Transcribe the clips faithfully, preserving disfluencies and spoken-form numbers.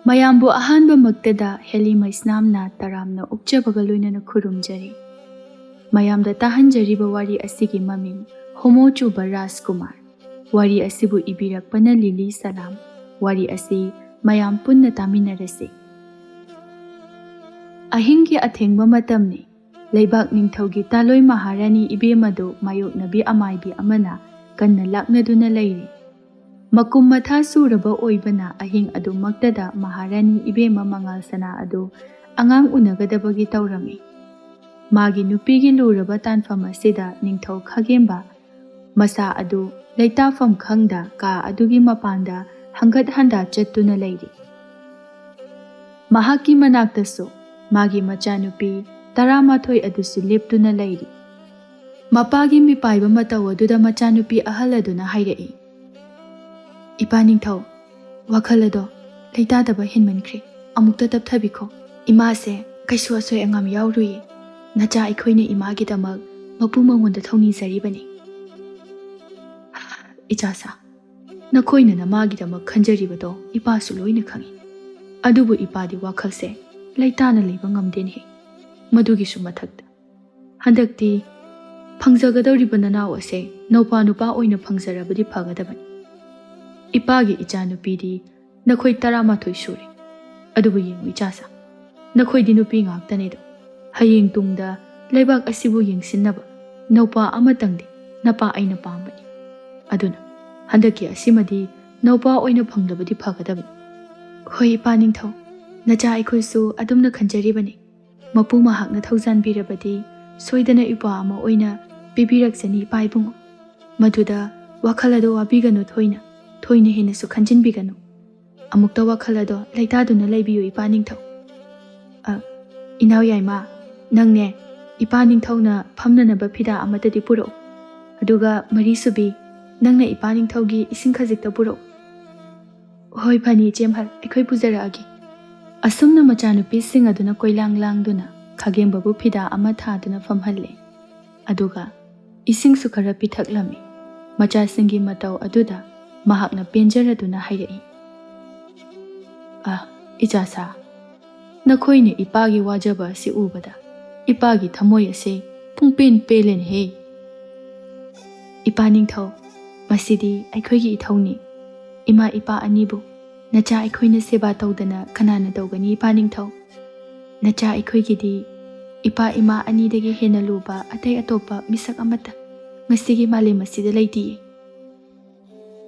ꯃꯌꯥꯝꯕꯨ ꯑꯍꯥꯟꯕꯃꯛꯇꯗ ꯍꯦꯂꯤ ꯃꯩꯁꯅꯥꯝꯅ ꯇꯔꯥꯝꯅ ꯑꯣꯛꯆꯕꯒ ꯂꯣꯏꯅꯅ ꯈꯨꯔꯨꯝꯖꯔꯤ꯫ ꯃꯌꯥꯝꯗ ꯇꯥꯍꯟꯖꯔꯤꯕ ꯋꯥꯔꯤ ꯑꯁꯤꯒꯤ ꯃꯃꯤꯡ ꯍꯣꯃꯣ ꯆꯨꯕ ꯔꯥꯖꯀꯨꯃꯥꯔ꯫ ꯋꯥꯔꯤ ꯑꯁꯤꯕꯨ ꯏꯕꯤꯔꯛꯄꯅ ꯂꯤꯂꯤ ꯁꯂꯥꯝ꯫ ꯋꯥꯔꯤ ꯑꯁꯤ ꯃꯌꯥꯝ ꯄꯨꯟꯅ ꯇꯥꯃꯤꯟꯅꯔꯁꯤ꯫ ꯑꯍꯤꯡꯒꯤ ꯑꯊꯦꯡꯕ ꯃꯇꯝꯅꯤ꯫ ꯂꯩꯕꯥꯛ ꯅꯤꯡꯊꯧꯒꯤ ꯇꯥꯂꯣꯏ ꯃꯍꯥꯔꯥꯅꯤ ꯏꯕꯦꯝꯃꯗꯨ ꯃꯥꯌꯣꯛꯅꯕꯤ ꯑꯃꯥꯏꯕꯤ ꯑꯃꯅ ꯀꯟꯅ ꯂꯥꯛꯅꯗꯨꯅ ꯂꯩꯔꯤ꯫ ꯃꯀꯨꯝ ꯃꯊꯥ ꯁꯨꯔꯕ ꯑꯣꯏꯕꯅ ꯑꯍꯤꯡ ꯑꯗꯨꯃꯛꯇꯗ ꯃꯍꯥꯔꯥꯅꯤ ꯏꯕꯦꯝꯃ ꯃꯉꯥꯜ ꯁꯅꯥ ꯑꯗꯨ ꯑꯉꯥꯡ ꯎꯅꯒꯗꯕꯒꯤ ꯇꯧꯔꯝꯃꯤ꯫ ꯃꯥꯒꯤ ꯅꯨꯄꯤꯒꯤ ꯂꯨꯔꯕ ꯇꯥꯟꯐꯝ ꯑꯁꯤꯗ ꯅꯤꯡꯊꯧ ꯈꯥꯒꯦꯝꯕ ꯃꯁꯥ ꯑꯗꯨ ꯂꯩꯇꯥꯐꯝ ꯈꯪꯗ ꯀꯥ ꯑꯗꯨꯒꯤ ꯃꯄꯥꯟꯗ ꯍꯪꯒꯠ ꯍꯟꯗꯥ ꯆꯠꯇꯨꯅ ꯂꯩꯔꯤ꯫ ꯃꯍꯥꯛꯀꯤ ꯃꯅꯥꯛꯇꯁꯨ ꯃꯥꯒꯤ ꯃꯆꯥꯅꯨꯄꯤ ꯇꯔꯥꯃꯥꯊꯣꯏ ꯑꯗꯨꯁꯨ ꯂꯦꯞꯇꯨꯅ ꯂꯩꯔꯤ꯫ ꯃꯄꯥꯒꯤ ꯃꯤꯄꯥꯏꯕ ꯃꯇꯧ ꯑꯗꯨꯗ ꯃꯆꯥꯅꯨꯄꯤ ꯑꯍꯜ ꯑꯗꯨꯅ ꯍꯥꯏꯔꯛꯏ, "ꯏꯄꯥ ꯅꯤꯡꯊꯧ, ꯋꯥꯈꯜ ꯑꯗꯣ ꯂꯩꯇꯥꯗꯕ ꯍꯦꯟꯃꯟꯈ꯭ꯔꯦ꯫ ꯑꯃꯨꯛꯇ ꯇꯞꯊꯕꯤꯈꯣ꯫ ꯏꯃꯥꯁꯦ ꯀꯩꯁꯨ ꯑꯁꯣꯏ ꯑꯉꯥꯝ ꯌꯥꯎꯔꯨꯏ꯫ ꯅꯆꯥ ꯑꯩꯈꯣꯏꯅ ꯏꯃꯥꯒꯤꯗꯃꯛ ꯃꯄꯨ ꯃꯉꯣꯟꯗ ꯊꯧꯅꯤꯖꯔꯤꯕꯅꯤ꯫" "ꯏꯆꯥꯁꯥ, ꯅꯈꯣꯏꯅ ꯅꯃꯥꯒꯤꯗꯃꯛ ꯈꯟꯖꯔꯤꯕꯗꯣ ꯏꯄꯥꯁꯨ ꯂꯣꯏꯅ ꯈꯪꯏ꯫ ꯑꯗꯨꯕꯨ ꯏꯄꯥꯗꯤ ꯋꯥꯈꯜꯁꯦ ꯂꯩꯇꯥꯅ ꯂꯩꯕ ꯉꯝꯗꯦꯅꯦꯍꯦ꯫ ꯃꯗꯨꯒꯤꯁꯨ ꯃꯊꯛꯇ ꯍꯟꯗꯛꯇꯤ ꯐꯪꯖꯒꯗꯧꯔꯤꯕ ꯅꯅꯥꯎ ꯑꯁꯦ ꯅꯧꯄꯥ ꯅꯨꯄꯥ ꯑꯣꯏꯅ ꯐꯪꯖꯔꯕꯗꯤ ꯐꯒꯗꯕꯅꯤ꯫ ꯏꯄꯥꯒꯤ ꯏꯆꯥꯅꯨꯄꯤꯗꯤ ꯅꯈꯣꯏ ꯇꯔꯥꯃꯥꯊꯣꯏ ꯁꯨꯔꯦ꯫ ꯑꯗꯨꯕꯨ ꯌꯦꯡꯉꯨ ꯏꯆꯥꯁꯥ, ꯅꯈꯣꯏꯗꯤ ꯅꯨꯄꯤ ꯉꯥꯛꯇꯅꯤꯗꯣ꯫ ꯍꯌꯦꯡ ꯇꯨꯡꯗ ꯂꯩꯕꯥꯛ ꯑꯁꯤꯕꯨ ꯌꯦꯡꯁꯤꯟꯅꯕ ꯅꯧꯄꯥ ꯑꯃꯇꯪꯗꯤ ꯅꯄꯥ ꯑꯩꯅ ꯄꯥꯝꯕꯅꯤ꯫ ꯑꯗꯨꯅ ꯍꯟꯗꯛꯀꯤ ꯑꯁꯤꯃꯗꯤ ꯅꯧꯄꯥ ꯑꯣꯏꯅ ꯐꯪꯂꯕꯗꯤ ꯐꯒꯗꯕꯅꯤ꯫" "ꯍꯣꯏ ꯏꯄꯥ ꯅꯤꯡꯊꯧ, ꯅꯆꯥ ꯑꯩꯈꯣꯏꯁꯨ ꯑꯗꯨꯝꯅ ꯈꯟꯖꯔꯤꯕꯅꯤ꯫ ꯃꯄꯨ ꯃꯍꯥꯛꯅ ꯊꯧꯖꯥꯟꯕꯤꯔꯕꯗꯤ ꯁꯣꯏꯗꯅ ꯏꯄꯥ ꯑꯃ ꯑꯣꯏꯅ ꯄꯤꯕꯤꯔꯛꯆꯅꯤ ꯏꯄꯥ ꯏꯕꯨꯡꯉꯣ꯫ ꯃꯗꯨꯗ ꯋꯥꯈꯜ ꯑꯗꯣ ꯋꯥꯕꯤꯒꯅꯨ ꯊꯣꯏꯅ, ꯊꯣꯏꯅ ꯍꯦꯟꯅꯁꯨ ꯈꯟꯖꯤꯟꯕꯤꯒꯅꯨ꯫ ꯑꯃꯨꯛꯇ ꯋꯥꯈꯜ ꯑꯗꯣ ꯂꯩꯇꯥꯗꯨꯅ ꯂꯩꯕꯤꯌꯨ ꯏꯄꯥ ꯅꯤꯡꯊꯧ꯫ ꯑ, ꯏꯅꯥꯎ ꯌꯥꯏꯃ, ꯅꯪꯅꯦ ꯏꯄꯥ ꯅꯤꯡꯊꯧꯅ ꯐꯝꯅꯅꯕ ꯐꯤꯗꯥ ꯑꯃꯠꯇꯗꯤ ꯄꯨꯔꯛꯎ꯫ ꯑꯗꯨꯒ ꯃꯔꯤꯁꯨꯕꯤ, ꯅꯪꯅ ꯏꯄꯥ ꯅꯤꯡꯊꯧꯒꯤ ꯏꯁꯤꯡ ꯈꯖꯤꯛꯇ ꯄꯨꯔꯛꯎ꯫" "ꯍꯣꯏ ꯐꯅꯤ ꯏꯆꯦꯝꯍꯜ, ꯑꯩꯈꯣꯏ ꯄꯨꯖꯔꯛꯑꯒꯦ꯫" ꯑꯁꯨꯝꯅ ꯃꯆꯥꯅꯨꯄꯤꯁꯤꯡ ꯑꯗꯨꯅ ꯀꯣꯏꯂꯥꯡ ꯂꯥꯡꯗꯨꯅ ꯈꯥꯒꯦꯝꯕꯕꯨ ꯐꯤꯗꯥ ꯑꯃ ꯊꯥꯗꯨꯅ ꯐꯝꯍꯜꯂꯦ꯫ ꯑꯗꯨꯒ ꯏꯁꯤꯡꯁꯨ ꯈꯔ ꯄꯤꯊꯛꯂꯝꯃꯤ꯫ ꯃꯆꯥꯁꯤꯡꯒꯤ ꯃꯇꯧ ꯑꯗꯨꯗ ꯃꯍꯥꯛꯅ ꯄꯦꯟꯖꯔꯗꯨꯅ ꯍꯥꯏꯔꯛꯏ, "ꯑ, "ꯏꯆꯥꯁꯥ, ꯅꯈꯣꯏꯅ ꯏꯄꯥꯒꯤ ꯋꯥꯖꯕ ꯑꯁꯤ ꯎꯕꯗ ꯏꯄꯥꯒꯤ ꯊꯃꯣꯏ ꯑꯁꯦ ꯄꯨꯡꯄꯦꯟ ꯄꯦꯜꯂꯦꯅꯦꯍꯦ꯫ ꯏꯄꯥ ꯅꯤꯡꯊꯧ, ꯃꯁꯤꯗꯤ ꯑꯩꯈꯣꯏꯒꯤ ꯏꯊꯧꯅꯤ꯫ ꯏꯃꯥ ꯏꯄꯥ ꯑꯅꯤꯕꯨ ꯅꯆꯥ ꯑꯩꯈꯣꯏꯅ ꯁꯦꯕꯥ ꯇꯧꯗꯅ ꯀꯅꯥꯅ ꯇꯧꯒꯅꯤ, ꯏꯄꯥ ꯅꯤꯡꯊꯧ? ꯅꯆꯥ ꯑꯩꯈꯣꯏꯒꯤꯗꯤ ꯏꯄꯥ ꯏꯃꯥ ꯑꯅꯤꯗꯒꯤ ꯍꯦꯟꯅ ꯂꯨꯕ ꯑꯇꯩ ꯑꯇꯣꯞꯄ ꯃꯤꯁꯛ ꯑꯃꯠꯇ ꯉꯁꯤꯒꯤ ꯃꯥꯂꯦꯝ ꯑꯁꯤꯗ ꯂꯩꯇꯤꯌꯦ"꯫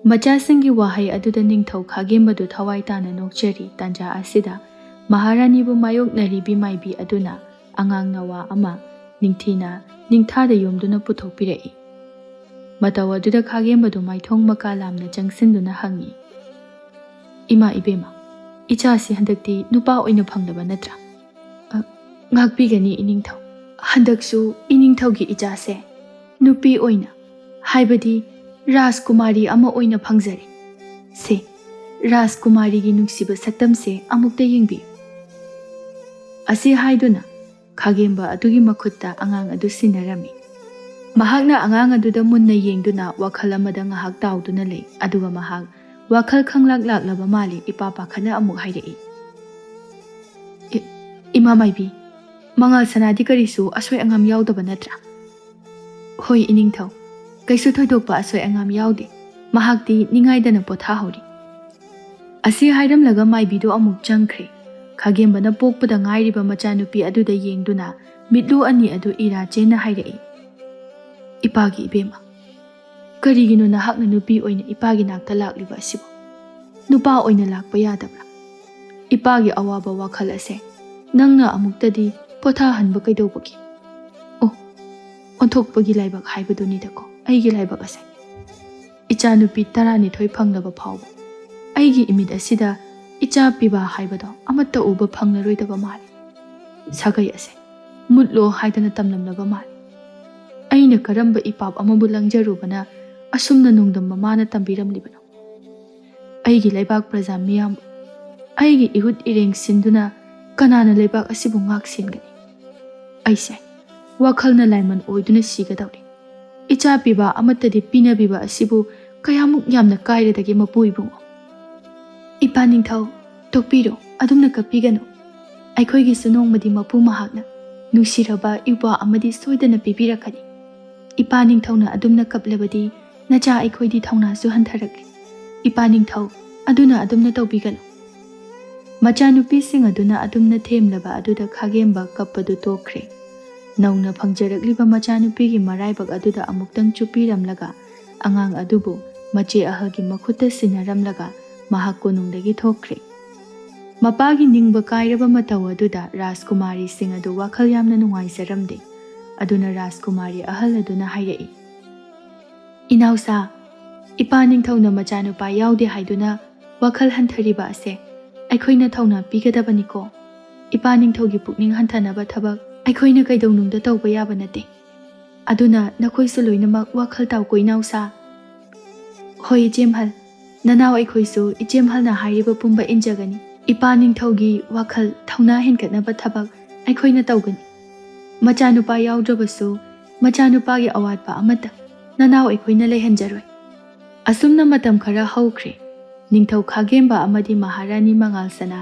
ꯃꯆꯥꯁꯤꯡꯒꯤ ꯋꯥꯍꯩ ꯑꯗꯨꯗ ꯅꯤꯡꯊꯧ ꯈꯥꯒꯦꯝꯕꯗꯨ ꯊꯋꯥꯏ ꯇꯥꯅ ꯅꯣꯛꯆꯔꯤ꯫ ꯇꯥꯟꯖꯥ ꯑꯁꯤꯗ ꯃꯍꯥꯔꯥꯅꯤꯕꯨ ꯃꯥꯌꯣꯛꯅꯔꯤꯕꯤ ꯃꯥꯏꯕꯤ ꯑꯗꯨꯅ ꯑꯉꯥꯡ ꯅꯋꯥ ꯑꯃ ꯅꯤꯡꯊꯤꯅ ꯅꯤꯡꯊꯥꯗ ꯌꯣꯝꯗꯨꯅ ꯄꯨꯊꯣꯛꯄꯤꯔꯛꯏ꯫ ꯃꯇꯧ ꯑꯗꯨꯗ ꯈꯥꯒꯦꯝꯕꯗꯨ ꯃꯥꯏꯊꯣꯡ ꯃꯀꯥ ꯂꯥꯝꯅ ꯆꯪꯁꯤꯟꯗꯨꯅ ꯍꯪꯉꯤ, "ꯏꯃꯥ ꯏꯕꯦꯝꯃ, ꯏꯆꯥꯁꯤ ꯍꯟꯗꯛꯇꯤ ꯅꯨꯄꯥ ꯑꯣꯏꯅ ꯐꯪꯂꯕ ꯅꯠꯇ꯭ꯔꯥ?" "ꯑ, ꯉꯥꯛꯄꯤꯒꯅꯤ ꯏꯅꯤꯡꯊꯧ, ꯍꯟꯗꯛꯁꯨ ꯏꯅꯤꯡꯊꯧꯒꯤ ꯏꯆꯥꯁꯦ ꯅꯨꯄꯤ ꯑꯣꯏꯅ, ꯍꯥꯏꯕꯗꯤ ꯔꯥꯖꯀꯨꯃꯥꯔꯤ ꯑꯃ ꯑꯣꯏꯅ ꯐꯪꯖꯔꯦ꯫ ꯁꯦ, ꯔꯥꯖꯀꯨꯃꯥꯔꯤꯒꯤ ꯅꯨꯡꯁꯤꯕ ꯁꯛꯇꯝꯁꯦ ꯑꯃꯨꯛꯇ ꯌꯦꯡꯕꯤꯌꯨ"꯫ ꯑꯁꯤ ꯍꯥꯏꯗꯨꯅ ꯈꯥꯒꯦꯝꯕ ꯑꯗꯨꯒꯤ ꯃꯈꯨꯠꯇ ꯑꯉꯥꯡ ꯑꯗꯨ ꯁꯤꯟꯅꯔꯝꯃꯤ꯫ ꯃꯍꯥꯛꯅ ꯑꯉꯥꯡ ꯑꯗꯨꯗ ꯃꯨꯟꯅ ꯌꯦꯡꯗꯨꯅ ꯋꯥꯈꯜ ꯑꯃꯗ ꯉꯥꯏꯍꯥꯛ ꯇꯥꯎꯗꯨꯅ ꯂꯩ꯫ ꯑꯗꯨꯒ ꯃꯍꯥꯛ ꯋꯥꯈꯜ ꯈꯪꯂꯥꯛ ꯂꯥꯛꯂꯕ ꯃꯥꯜꯂꯤ꯫ ꯏꯄꯥ ꯄꯥꯈꯠꯅ ꯑꯃꯨꯛ ꯍꯥꯏꯔꯛꯏ, "ꯏ-, ꯏꯃꯥ ꯃꯥꯏꯕꯤ, ꯃꯉꯥꯜ ꯁꯅꯥꯗꯤ ꯀꯔꯤꯁꯨ ꯑꯁꯣꯏ ꯑꯉꯥꯝ ꯌꯥꯎꯗꯕ ꯅꯠꯇ꯭ꯔꯥ?" "ꯍꯣꯏ ꯏꯅꯤꯡꯊꯧ, ꯀꯩꯁꯨ ꯊꯣꯏꯗꯣꯛꯄ ꯑꯁꯣꯏ ꯑꯉꯥꯝ ꯌꯥꯎꯗꯦ꯫ ꯃꯍꯥꯛꯇꯤ ꯅꯤꯡꯉꯥꯏꯗꯅ ꯄꯣꯊꯥꯍꯧꯔꯤ"꯫ ꯑꯁꯤ ꯍꯥꯏꯔꯝꯂꯒ ꯃꯥꯏꯕꯤꯗꯨ ꯑꯃꯨꯛ ꯆꯪꯈ꯭ꯔꯦ꯫ ꯈꯥꯒꯦꯝꯕꯅ ꯄꯣꯛꯄꯗ ꯉꯥꯏꯔꯤꯕ ꯃꯆꯥꯅꯨꯄꯤ ꯑꯗꯨꯗ ꯌꯦꯡꯗꯨꯅ ꯃꯤꯠꯂꯨ ꯑꯅꯤ ꯑꯗꯨ ꯏꯔꯥ ꯆꯦꯟꯅ ꯍꯥꯏꯔꯛꯏ, "ꯏꯄꯥꯒꯤ ꯏꯕꯦꯝꯃ, ꯀꯔꯤꯒꯤꯅꯣ ꯅꯍꯥꯛꯅ ꯅꯨꯄꯤ ꯑꯣꯏꯅ ꯏꯄꯥꯒꯤ ꯅꯥꯛꯇ ꯂꯥꯛꯂꯤꯕ ꯑꯁꯤꯕꯨ? ꯅꯨꯄꯥ ꯑꯣꯏꯅ ꯂꯥꯛꯄ ꯌꯥꯗꯕ꯭ꯔꯥ? ꯏꯄꯥꯒꯤ ꯑꯋꯥꯕ ꯋꯥꯈꯜ ꯑꯁꯦ ꯅꯪꯅ ꯑꯃꯨꯛꯇꯗꯤ ꯄꯣꯊꯥꯍꯟꯕ ꯀꯩꯗꯧꯕꯒꯦ? ꯑꯣ, ꯑꯣꯟꯊꯣꯛꯄꯒꯤ ꯂꯥꯏꯕꯛ ꯍꯥꯏꯕꯗꯨꯅꯤꯗꯀꯣ ꯑꯩꯒꯤ ꯂꯥꯏꯕꯛ ꯑꯁꯦ꯫ ꯏꯆꯥꯅꯨꯄꯤ ꯇꯔꯥꯅꯤꯊꯣꯏ ꯐꯪꯂꯕ ꯐꯥꯎꯕ ꯑꯩꯒꯤ ꯏꯃꯤꯠ ꯑꯁꯤꯗ ꯏꯆꯥ ꯄꯤꯕ ꯍꯥꯏꯕꯗꯣ ꯑꯃꯠꯇ ꯎꯕ ꯐꯪꯂꯔꯣꯏꯗꯕ ꯃꯥꯜꯂꯤ꯫ ꯁꯥꯒꯩ ꯑꯁꯦ ꯃꯨꯠꯂꯣ ꯍꯥꯏꯗꯅ ꯇꯝꯂꯝꯂꯕ ꯃꯥꯜꯂꯤ꯫ ꯑꯩꯅ ꯀꯔꯝꯕ ꯏꯄꯥꯞ ꯑꯃꯕꯨ ꯂꯪꯖꯔꯨꯕꯅ ꯑꯁꯨꯝꯅ ꯅꯣꯡꯗꯝ ꯃꯃꯥꯅ ꯇꯝꯕꯤꯔꯝꯂꯤꯕꯅꯣ? ꯑꯩꯒꯤ ꯂꯩꯕꯥꯛ ꯄ꯭ꯔꯖꯥ ꯃꯤꯌꯥꯝꯕꯨ ꯑꯩꯒꯤ ꯏꯍꯨꯠ ꯏꯔꯦꯡ ꯁꯤꯟꯗꯨꯅ ꯀꯅꯥꯅ ꯂꯩꯕꯥꯛ ꯑꯁꯤꯕꯨ ꯉꯥꯛ ꯁꯦꯟꯒꯅꯤ? ꯑꯩꯁꯦ ꯋꯥꯈꯜꯅ ꯂꯥꯏꯃꯟ ꯑꯣꯏꯗꯨꯅ ꯁꯤꯒꯗꯧꯔꯦ꯫ ꯏꯆꯥ ꯄꯤꯕ ꯑꯃꯠꯇꯗꯤ ꯄꯤꯅꯕꯤꯕ ꯑꯁꯤꯕꯨ ꯀꯌꯥꯃꯨꯛ ꯌꯥꯝꯅ ꯀꯥꯏꯔꯗꯒꯦ ꯃꯄꯨ ꯏꯕꯨꯡꯉꯣ? ꯏꯄꯥ ꯅꯤꯡꯊꯧ, ꯇꯣꯛꯄꯤꯔꯣ꯫ ꯑꯗꯨꯝꯅ ꯀꯞꯄꯤꯒꯅꯨ꯫ ꯑꯩꯈꯣꯏꯒꯤꯁꯨ ꯅꯣꯡꯃꯗꯤ ꯃꯄꯨ ꯃꯍꯥꯛꯅ ꯅꯨꯡꯁꯤꯔꯕ ꯏꯋꯥ ꯑꯃꯗꯤ ꯁꯣꯏꯗꯅ ꯄꯤꯕꯤꯔꯛꯀꯅꯤ꯫ ꯏꯄꯥ ꯅꯤꯡꯊꯧꯅ ꯑꯗꯨꯝꯅ ꯀꯞꯂꯕꯗꯤ ꯅꯆꯥ ꯑꯩꯈꯣꯏꯗꯤ ꯊꯧꯅꯥꯁꯨ ꯍꯟꯊꯔꯛꯂꯤ꯫ ꯏꯄꯥ ꯅꯤꯡꯊꯧ, ꯑꯗꯨꯅ ꯑꯗꯨꯝꯅ ꯇꯧꯕꯤꯒꯅꯨ꯫ ꯃꯆꯥꯅꯨꯄꯤꯁꯤꯡ ꯑꯗꯨꯅ ꯑꯗꯨꯝꯅ ꯊꯦꯝꯂꯕ ꯑꯗꯨꯗ ꯈꯥꯒꯦꯝꯕ ꯀꯞꯄꯗꯨ ꯇꯣꯛꯈ꯭ꯔꯦ꯫ ꯅꯧꯅ ꯐꯪꯖꯔꯛꯂꯤꯕ ꯃꯆꯥꯅꯨꯄꯤꯒꯤ ꯃꯔꯥꯏꯕꯛ ꯑꯗꯨꯗ ꯑꯃꯨꯛꯇꯪ ꯆꯨꯞꯄꯤꯔꯝꯂꯒ ꯑꯉꯥꯡ ꯑꯗꯨꯕꯨ ꯃꯆꯦ ꯑꯍꯜꯒꯤ ꯃꯈꯨꯠꯇ ꯁꯤꯟꯅꯔꯝꯂꯒ ꯃꯍꯥꯛ ꯀꯣꯅꯨꯡꯗꯒꯤ ꯊꯣꯛꯈ꯭ꯔꯦ꯫ ꯃꯄꯥꯒꯤ ꯅꯤꯡꯕ ꯀꯥꯏꯔꯕ ꯃꯇꯧ ꯑꯗꯨꯗ ꯔꯥꯖꯀꯨꯃꯥꯔꯤꯁꯤꯡ ꯑꯗꯨ ꯋꯥꯈꯜ ꯌꯥꯝꯅ ꯅꯨꯡꯉꯥꯏꯖꯔꯝꯗꯦ꯫ ꯑꯗꯨꯅ ꯔꯥꯖꯀꯨꯃꯥꯔꯤ ꯑꯍꯜ ꯑꯗꯨꯅ ꯍꯥꯏꯔꯛꯏ, "ꯏꯅꯥꯎꯁꯥ, ꯏꯄꯥ ꯅꯤꯡꯊꯧꯅ ꯃꯆꯥꯅꯨꯄꯥ ꯌꯥꯎꯗꯦ ꯍꯥꯏꯗꯨꯅ ꯋꯥꯈꯜ ꯍꯟꯊꯔꯤꯕ ꯑꯁꯦ ꯑꯩꯈꯣꯏꯅ ꯊꯧꯅꯥ ꯄꯤꯒꯗꯕꯅꯤꯀꯣ꯫ ꯏꯄꯥ ꯅꯤꯡꯊꯧꯒꯤ ꯄꯨꯛꯅꯤꯡ ꯍꯟꯊꯅꯕ ꯊꯕꯛ ꯑꯩꯈꯣꯏꯅ ꯀꯩꯗꯧꯅꯨꯡꯗ ꯇꯧꯕ ꯌꯥꯕ ꯅꯠꯇꯦ꯫ ꯑꯗꯨꯅ ꯅꯈꯣꯏꯁꯨ ꯂꯣꯏꯅꯃꯛ ꯋꯥꯈꯜ ꯇꯥꯎꯀꯣ ꯏꯅꯥꯎꯁꯥ꯫" "ꯍꯣꯏ ꯏꯆꯦꯝꯍꯜ, ꯅꯅꯥꯎ ꯑꯩꯈꯣꯏꯁꯨ ꯏꯆꯦꯝꯍꯜꯅ ꯍꯥꯏꯔꯤꯕ ꯄꯨꯝꯕ ꯏꯟꯖꯒꯅꯤ꯫ ꯏꯄꯥ ꯅꯤꯡꯊꯧꯒꯤ ꯋꯥꯈꯜ ꯊꯧꯅꯥ ꯍꯦꯟꯒꯠꯅꯕ ꯊꯕꯛ ꯑꯩꯈꯣꯏꯅ ꯇꯧꯒꯅꯤ꯫ ꯃꯆꯥꯅꯨꯄꯥ ꯌꯥꯎꯗ꯭ꯔꯕꯁꯨ ꯃꯆꯥꯅꯨꯄꯥꯒꯤ ꯑꯋꯥꯠꯄ ꯑꯃꯠꯇ ꯅꯅꯥꯎ ꯑꯩꯈꯣꯏꯅ ꯂꯩꯍꯟꯖꯔꯣꯏ꯫" ꯑꯁꯨꯝꯅ ꯃꯇꯝ ꯈꯔ ꯍꯧꯈ꯭ꯔꯦ꯫ ꯅꯤꯡꯊꯧ ꯈꯥꯒꯦꯝꯕ ꯑꯃꯗꯤ ꯃꯍꯥꯔꯥꯅꯤ ꯃꯉꯥꯜ ꯁꯅꯥ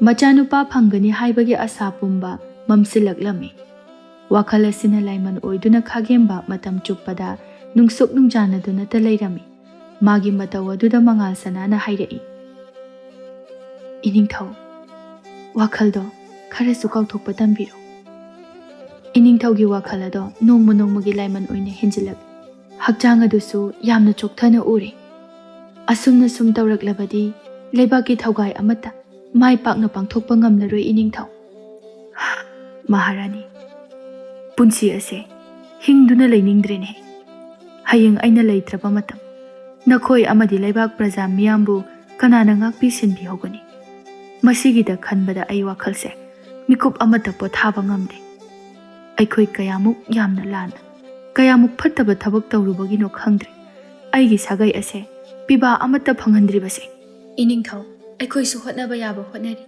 ꯃꯆꯥꯅꯨꯄꯥ ꯐꯪꯒꯅꯤ ꯍꯥꯏꯕꯒꯤ ꯑꯁꯥ ꯄꯨꯝꯕ ꯃꯝꯁꯤꯜꯂꯛꯂꯝꯃꯤ꯫ ꯋꯥꯈꯜ ꯑꯁꯤꯅ ꯂꯥꯏꯃꯟ ꯑꯣꯏꯗꯨꯅ ꯈꯥꯒꯦꯝꯕ ꯃꯇꯝ ꯆꯨꯞꯄꯗ ꯅꯨꯡꯁꯨꯛ ꯅꯨꯡꯖꯥꯅꯗꯨꯅꯇ ꯂꯩꯔꯝꯃꯤ꯫ ꯃꯥꯒꯤ ꯃꯇꯧ ꯑꯗꯨꯗ ꯃꯉꯥꯜ ꯁꯅꯥꯅ ꯍꯥꯏꯔꯛꯏ, "ꯏꯅꯤꯡꯊꯧ, ꯋꯥꯈꯜꯗꯣ ꯈꯔꯁꯨ ꯀꯥꯎꯊꯣꯛꯄ ꯇꯝꯕꯤꯔꯣ꯫" ꯏꯅꯤꯡꯊꯧꯒꯤ ꯋꯥꯈꯜ ꯑꯗꯣ ꯅꯣꯡꯃ ꯅꯣꯡꯃꯒꯤ ꯂꯥꯏꯃꯟ ꯑꯣꯏꯅ ꯍꯦꯟꯖꯤꯜꯂꯛꯂꯤ꯫ ꯍꯛꯆꯥꯡ ꯑꯗꯨꯁꯨ ꯌꯥꯝꯅ ꯆꯣꯛꯊꯅ ꯎꯔꯦ꯫ ꯑꯁꯨꯝꯅ ꯁꯨꯝ ꯇꯧꯔꯛꯂꯕꯗꯤ ꯂꯩꯕꯥꯛꯀꯤ ꯊꯧꯒꯥꯏ ꯑꯃꯠꯇ ꯃꯥꯏ ꯄꯥꯛꯅ ꯄꯥꯡꯊꯣꯛꯄ ꯉꯝꯂꯔꯣꯏ ꯏꯅꯤꯡꯊꯧ꯫ ꯃꯍꯥꯔꯥꯅꯤ, ꯄꯨꯟꯁꯤ ꯑꯁꯦ ꯍꯤꯡꯗꯨꯅ ꯂꯩꯅꯤꯡꯗ꯭ꯔꯦꯅꯦ꯫ ꯍꯌꯦꯡ ꯑꯩꯅ ꯂꯩꯇ꯭ꯔꯕ ꯃꯇꯝ ꯅꯈꯣꯏ ꯑꯃꯗꯤ ꯂꯩꯕꯥꯛ ꯄ꯭ꯔꯖꯥ ꯃꯤꯌꯥꯝꯕꯨ ꯀꯅꯥꯅ ꯉꯥꯛꯄꯤ ꯁꯦꯟꯕꯤꯍꯧꯒꯅꯤ? ꯃꯁꯤꯒꯤꯗ ꯈꯟꯕꯗ ꯑꯩ ꯋꯥꯈꯜꯁꯦ ꯃꯤꯀꯨꯞ ꯑꯃꯠꯇ ꯄꯣꯊꯥꯕ ꯉꯝꯗꯦ꯫ ꯑꯩꯈꯣꯏ ꯀꯌꯥꯃꯨꯛ ꯌꯥꯝꯅ ꯂꯥꯟꯅ, ꯀꯌꯥꯃꯨꯛ ꯐꯠꯇꯕ ꯊꯕꯛ ꯇꯧꯔꯨꯕꯒꯤꯅꯣ ꯈꯪꯗ꯭ꯔꯦ꯫ ꯑꯩꯒꯤ ꯁꯥꯒꯩ ꯑꯁꯦ ꯄꯤꯕꯥ ꯑꯃꯠꯇ ꯐꯪꯍꯟꯗ꯭ꯔꯤꯕꯁꯦ꯫ ꯏꯅꯤꯡꯊꯧ, ꯑꯩꯈꯣꯏꯁꯨ ꯍꯣꯠꯅꯕ ꯌꯥꯕ ꯍꯣꯠꯅꯔꯤ,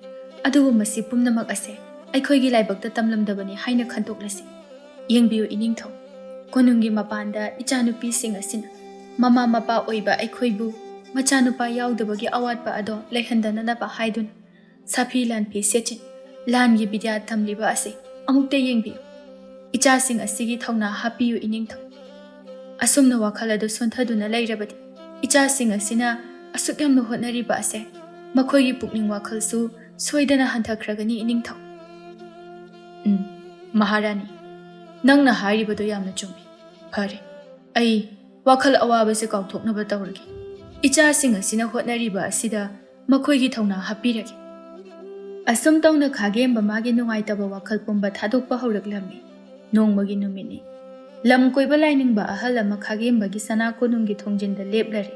ꯑꯗꯨꯕꯨ ꯃꯁꯤ ꯄꯨꯝꯅꯃꯛ ꯑꯁꯦ ꯑꯩꯈꯣꯏꯒꯤ ꯂꯥꯏꯕꯛꯇ ꯇꯝꯂꯝꯗꯕꯅꯤ ꯍꯥꯏꯅ ꯈꯟꯗꯣꯛꯂꯁꯤ꯫ ꯌꯦꯡꯕꯤꯌꯨ ꯏꯅꯤꯡꯊꯧ, ꯀꯣꯅꯨꯡꯒꯤ ꯃꯄꯥꯟꯗ ꯏꯆꯥꯅꯨꯄꯤꯁꯤꯡ ꯑꯁꯤꯅ ꯃꯃꯥ ꯃꯄꯥ ꯑꯣꯏꯕ ꯑꯩꯈꯣꯏꯕꯨ ꯃꯆꯥꯅꯨꯄꯥ ꯌꯥꯎꯗꯕꯒꯤ ꯑꯋꯥꯠꯄ ꯑꯗꯣ ꯂꯩꯍꯟꯗꯅꯅꯕ ꯍꯥꯏꯗꯨꯅ ꯁꯥꯐꯤ ꯂꯥꯟꯐꯤ ꯁꯦꯠꯆꯤꯟ, ꯂꯥꯟꯒꯤ ꯕꯤꯗ꯭ꯌꯥ ꯇꯝꯂꯤꯕ ꯑꯁꯤ ꯑꯃꯨꯛꯇ ꯌꯦꯡꯕꯤꯌꯨ꯫ ꯏꯆꯥꯁꯤꯡ ꯑꯁꯤꯒꯤ ꯊꯧꯅꯥ ꯍꯥꯞꯄꯤꯌꯨ ꯏꯅꯤꯡꯊꯧ꯫ ꯑꯁꯨꯝꯅ ꯋꯥꯈꯜ ꯑꯗꯨ ꯁꯣꯟꯊꯗꯨꯅ ꯂꯩꯔꯕꯗꯤ ꯏꯆꯥꯁꯤꯡ ꯑꯁꯤꯅ ꯑꯁꯨꯛ ꯌꯥꯝꯅ ꯍꯣꯠꯅꯔꯤꯕ ꯑꯁꯦ ꯃꯈꯣꯏꯒꯤ ꯄꯨꯛꯅꯤꯡ ꯋꯥꯈꯜꯁꯨ ꯁꯣꯏꯗꯅ ꯍꯟꯊꯈ꯭ꯔꯒꯅꯤ ꯏꯅꯤꯡꯊꯧ꯫ ꯎꯝ, ꯃꯍꯥꯔꯥꯅꯤ, ꯅꯪꯅ ꯍꯥꯏꯔꯤꯕꯗꯣ ꯌꯥꯝꯅ ꯆꯨꯝꯃꯤ꯫ ꯐꯔꯦ, ꯑꯩ ꯋꯥꯈꯜ ꯑꯋꯥꯕꯁꯦ ꯀꯥꯎꯊꯣꯛꯅꯕ ꯇꯧꯔꯒꯦ꯫ ꯏꯆꯥꯁꯤꯡ ꯑꯁꯤꯅ ꯍꯣꯠꯅꯔꯤꯕ ꯑꯁꯤꯗ ꯃꯈꯣꯏꯒꯤ ꯊꯧꯅꯥ ꯍꯥꯞꯄꯤꯔꯒꯦ꯫ ꯑꯁꯨꯝ ꯇꯧꯅ ꯈꯥꯒꯦꯝꯕ ꯃꯥꯒꯤ ꯅꯨꯡꯉꯥꯏꯇꯕ ꯋꯥꯈꯜ ꯄꯨꯝꯕ ꯊꯥꯗꯣꯛꯄ ꯍꯧꯔꯛꯂꯝꯃꯤ꯫ ꯅꯣꯡꯃꯒꯤ ꯅꯨꯃꯤꯠꯅꯤ꯫ ꯂꯝ ꯀꯣꯏꯕ ꯂꯥꯏꯅꯤꯡꯕ ꯑꯍꯜ ꯑꯃ ꯈꯥꯒꯦꯝꯕꯒꯤ ꯁꯅꯥ ꯀꯣꯅꯨꯡꯒꯤ ꯊꯣꯡꯖꯤꯟꯗ ꯂꯦꯞꯂꯔꯦ꯫